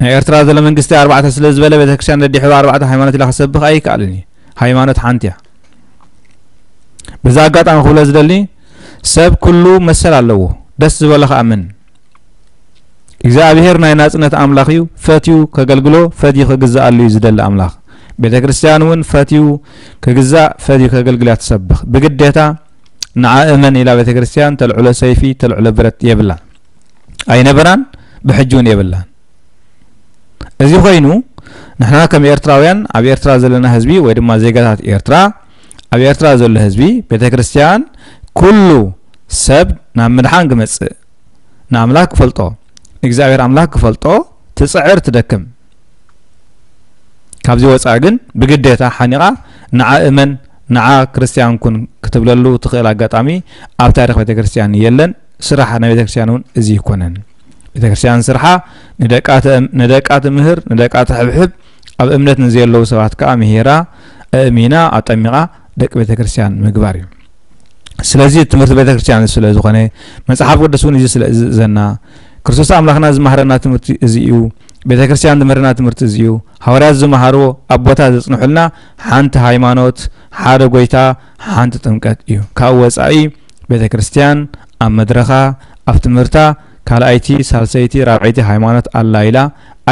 ናይ ኤርትራ ዘሎ መንግስቲ ኣርባዕተ ስለ ዝበለ፣ ቤተክርስትያን ደድሕሩ ኣርባዕተ ሃይማኖት ኢላ ክሰብኽ ኣይከኣልን እዩ። ሃይማኖት ሓንቲ እያ። በዚ ኣጋጣሚ ክብሎ ዝደሊ፣ ሰብ ኩሉ መሰል ኣለዎ። ደስ ዝበሎ ክኣምን። እግዚኣብሔር ናይ ናጽነት ኣምላኽ እዩ። ፈትዩ ከገልግሎ፣ ፈትዩ ክግዛኣሉ እዩ ዝደሊ ኣምላኽ። ቤተክርስትያን እውን ፈትዩ ክግዛእ፣ ፈትዩ ከገልግል እያ ትሰብኽ። ብግዴታ ንዓ እመን ኢላ ቤተክርስትያን ተልዕሎ ሰይፊ፣ ተልዕሎ ብረት የብላን። ኣይነበራን፣ ብሕጂ እውን የብላን። እዚ ኮይኑ፣ ንሕና ከም ኤርትራውያን፣ ኣብ ኤርትራ ዘለና ህዝቢ ወይ ድማ ዜጋታት ኤርትራ፣ ኣብ ኤርትራ ዘሎ ህዝቢ፣ ቤተክርስትያን፣ ኩሉ ሰብ ናብ ምድሓን ክመጽእ፣ ንኣምላኽ ክፈልጦ፣ ንእግዚኣብሔር ኣምላኽ ክፈልጦ ትጽዕር፣ ትደክም። ካብዚ ወጻኢ ግን ብግዴታ ሓኒቓ ንዓ እመን፣ ንዓ ክርስትያን ኩን ክትብለሉ ትኽእል ኣጋጣሚ ኣብ ታሪኽ ቤተክርስትያን የለን። ስራሕ ናይ ቤተክርስትያን እውን እዚ ኣይኮነን። ቤተክርስትያን ስርሓ ንደቃ ተእም-፣ ንደቃ ትምህር፣ ንደቃ ተሕብሕብ፣ ኣብ እምነት ንዘየለዉ ሰባት ከኣ ምሂራ፣ ኣእሚና፣ ኣጠሚቓ ደቂ ቤተክርስትያን ምግባር እዩ። ስለዚ ትምህርቲ ቤተክርስትያን ስለ ዝኾነ፣ መጽሓፍ ቅዱስ እውን እዚ ስለ ዝእዘና፣ ክርስቶስ ኣምላኽና ዝመሃረና ትምህርቲ እዚ እዩ። ቤተክርስትያን ዝምህረና ትምህርቲ እዚ እዩ። ሃዋርያት ዝመሃርዎ፣ ኣቦታት ዘጽንሑልና፣ ሓንቲ ሃይማኖት፣ ሓደ ጎይታ፣ ሓንቲ ጥምቀት እዩ። ካብኡ ወጻኢ ቤተክርስትያን ኣብ መድረኻ፣ ኣብ ትምህርታ፣ ካልኣይቲ፣ ሳልሰይቲ፣ ራብዐይቲ ሃይማኖት ኣላ ኢላ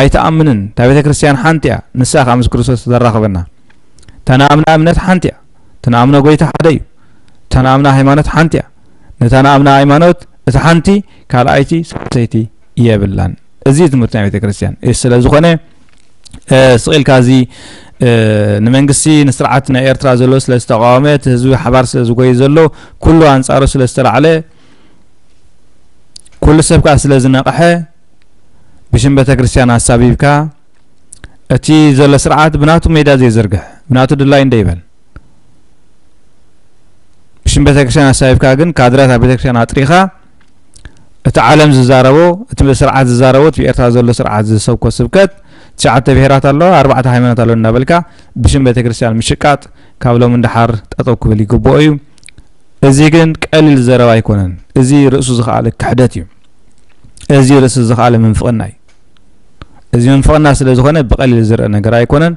ኣይትኣምንን። እታ ቤተክርስትያን ሓንቲ እያ። ንሳ ከኣ ምስ ክርስቶስ ተራኽበና። እታ ንኣምና እምነት ሓንቲ እያ። እቲ ንኣምኖ ጎይታ ሓደ እዩ። እታ ንኣምና ሃይማኖት ሓንቲ እያ። ነታ ንኣምና ሃይማኖት እታ ሓንቲ ካልኣይቲ ሳልሰይቲ የብላን። እዚ ትምህርቲ ናይ ቤተክርስትያን። እዚ ስለ ዝኾነ፣ እ፣ ስቕ ኢልካ እዚ ንመንግስቲ ንስርዓት ናይ ኤርትራ ዘሎ ስለ ዝተቃወመ፣ እቲ ህዝቢ ሓባር ስለ ዝጎይ ዘሎ፣ ኩሉ ኣንጻሩ ስለ ዝተላዕለ፣ ኩሉ ሰብ ከዓ ስለ ዝነቕሐ፣ ብሽም ቤተክርስትያን ኣሳቢብካ እቲ ዘሎ ስርዓት ብናቱ ሜዳ ዘይዝርግሕ፣ ብናቱ ድላይ እንደ ይበል፣ ብሽም ቤተክርስትያን ኣሳቢብካ ግን ካድራት ኣብ ቤተክርስትያን ኣጥሪኻ፣ እቲ ዓለም ዝዛረቦ፣ እቲ ስርዓት ዝዛረቦ፣ እቲ ብኤርትራ ዘሎ ስርዓት ዝሰብኮ ስብከት፣ ትሽዓተ ብሄራት ኣለዋ፣ ኣርባዕተ ሃይማኖት ኣለዉ እናበልካ ብሽም ቤተክርስትያን ምሽቃጥ ካብ ሎም እንዳሓር ጠጠው ክብል ይግብኦ እዩ። እዚ ግን ቀሊል ዘረባ ኣይኮነን። እዚ ርእሱ ዝኸኣለ ክሕደት እዩ። እዚ ርእሱ ዝኸኣለ ምንፍቕና እዩ። እዚ ምንፍቕና ስለ ዝኾነ ብቐሊል ዝረአ ነገር ኣይኮነን።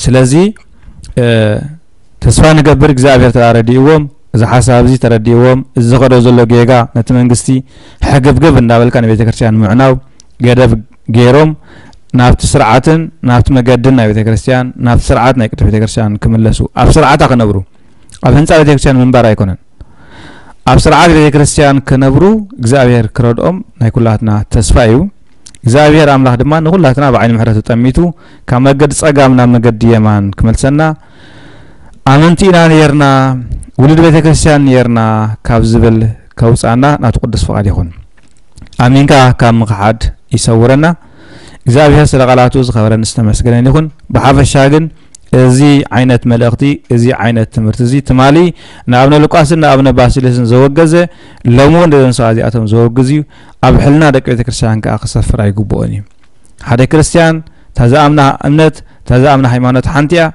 ስለዚ ተስፋ ንገብር እግዚኣብሔር ተረዲእዎም፣ እዚ ሓሳብ እዚ ተረዲእዎም፣ እዚ ዝኸዶ ዘሎ ጌጋ ነቲ መንግስቲ ሕግብግብ እንዳበልካ ንቤተ ክርስቲያን ምዕናው ገደብ ገይሮም ናብቲ ስርዓትን ናብቲ መገድን ናይ ቤተ ክርስቲያን፣ ናብቲ ስርዓት ናይ ቅድስት ቤተ ክርስቲያን ክምለሱ፣ ኣብ ስርዓታ ክነብሩ፣ ኣብ ህንፃ ቤተ ክርስቲያን ምንባር ኣይኮነን። ኣብ ስርዓት ቤተ ክርስቲያን ክነብሩ እግዚኣብሔር ክረድኦም ናይ ኩላትና ተስፋ እዩ። እግዚኣብሔር ኣምላኽ ድማ ንኹላትና ብዓይኒ ምሕረቱ ጠሚቱ ካብ መገዲ ጸጋም ናብ መገዲ የማን ክመልሰና፣ ኣመንቲ ኢና ነርና፣ ውሉድ ቤተ ክርስቲያን ነርና ካብ ዝብል ከውጻና ናቱ ቅዱስ ፍቓድ ይኹን። ኣሚንካ ካብ ምኽሓድ ይሰውረና። እግዚኣብሔር ስለ ቃላቱ ዝኸበረን ዝተመስገነን ይኹን። ብሓፈሻ ግን እዚ ዓይነት መልእኽቲ፣ እዚ ዓይነት ትምህርቲ እዚ ትማሊ ንኣብነ ሉቃስን ንኣብነ ባሲልዮስን ዘወገዘ፣ ሎሚ እውን ነዞም ሰባት እዚኣቶም ዘወግዝ እዩ። ኣብ ሕልና ደቂ ቤተ ክርስቲያን ከኣ ክሰፍር ኣይግብኦን እዩ። ሓደ ክርስቲያን እታ ዝኣምና እምነት፣ እታ ዝኣምና ሃይማኖት ሓንቲ እያ፣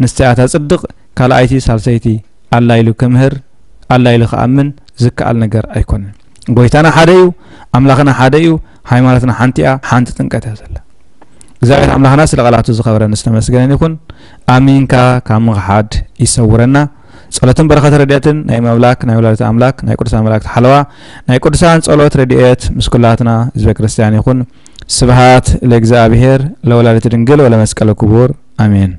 ንሳ እያ ተጽድቕ፣ ካልኣይቲ ሳልሰይቲ ኣላ ኢሉ ክምህር፣ ኣላ ኢሉ ክኣምን ዝከኣል ነገር ኣይኮነን። ጎይታና ሓደ እዩ፣ ኣምላኽና ሓደ እዩ፣ ሃይማኖትና ሓንቲ እያ፣ ሓንቲ ጥምቀት እያ ዘላ። እግዚኣብሔር ኣምላኽና ስለ ቃላቱ ዝኸበረን ዝተመስገነን ይኹን። ኣሚንካ ካብ ምኽሓድ ይሰውረና። ጸሎትን በረኸት ረድኤትን ናይ ኣምላክ፣ ናይ ወላዲተ ኣምላክ፣ ናይ ቅዱሳን መላእክት ሓለዋ፣ ናይ ቅዱሳን ጸሎት ረድኤት ምስ ኩላትና ህዝበ ክርስቲያን ይኹን። ስብሃት ለእግዚኣብሔር ለወላዲተ ድንግል ወለመስቀለ ክቡር። ኣሜን።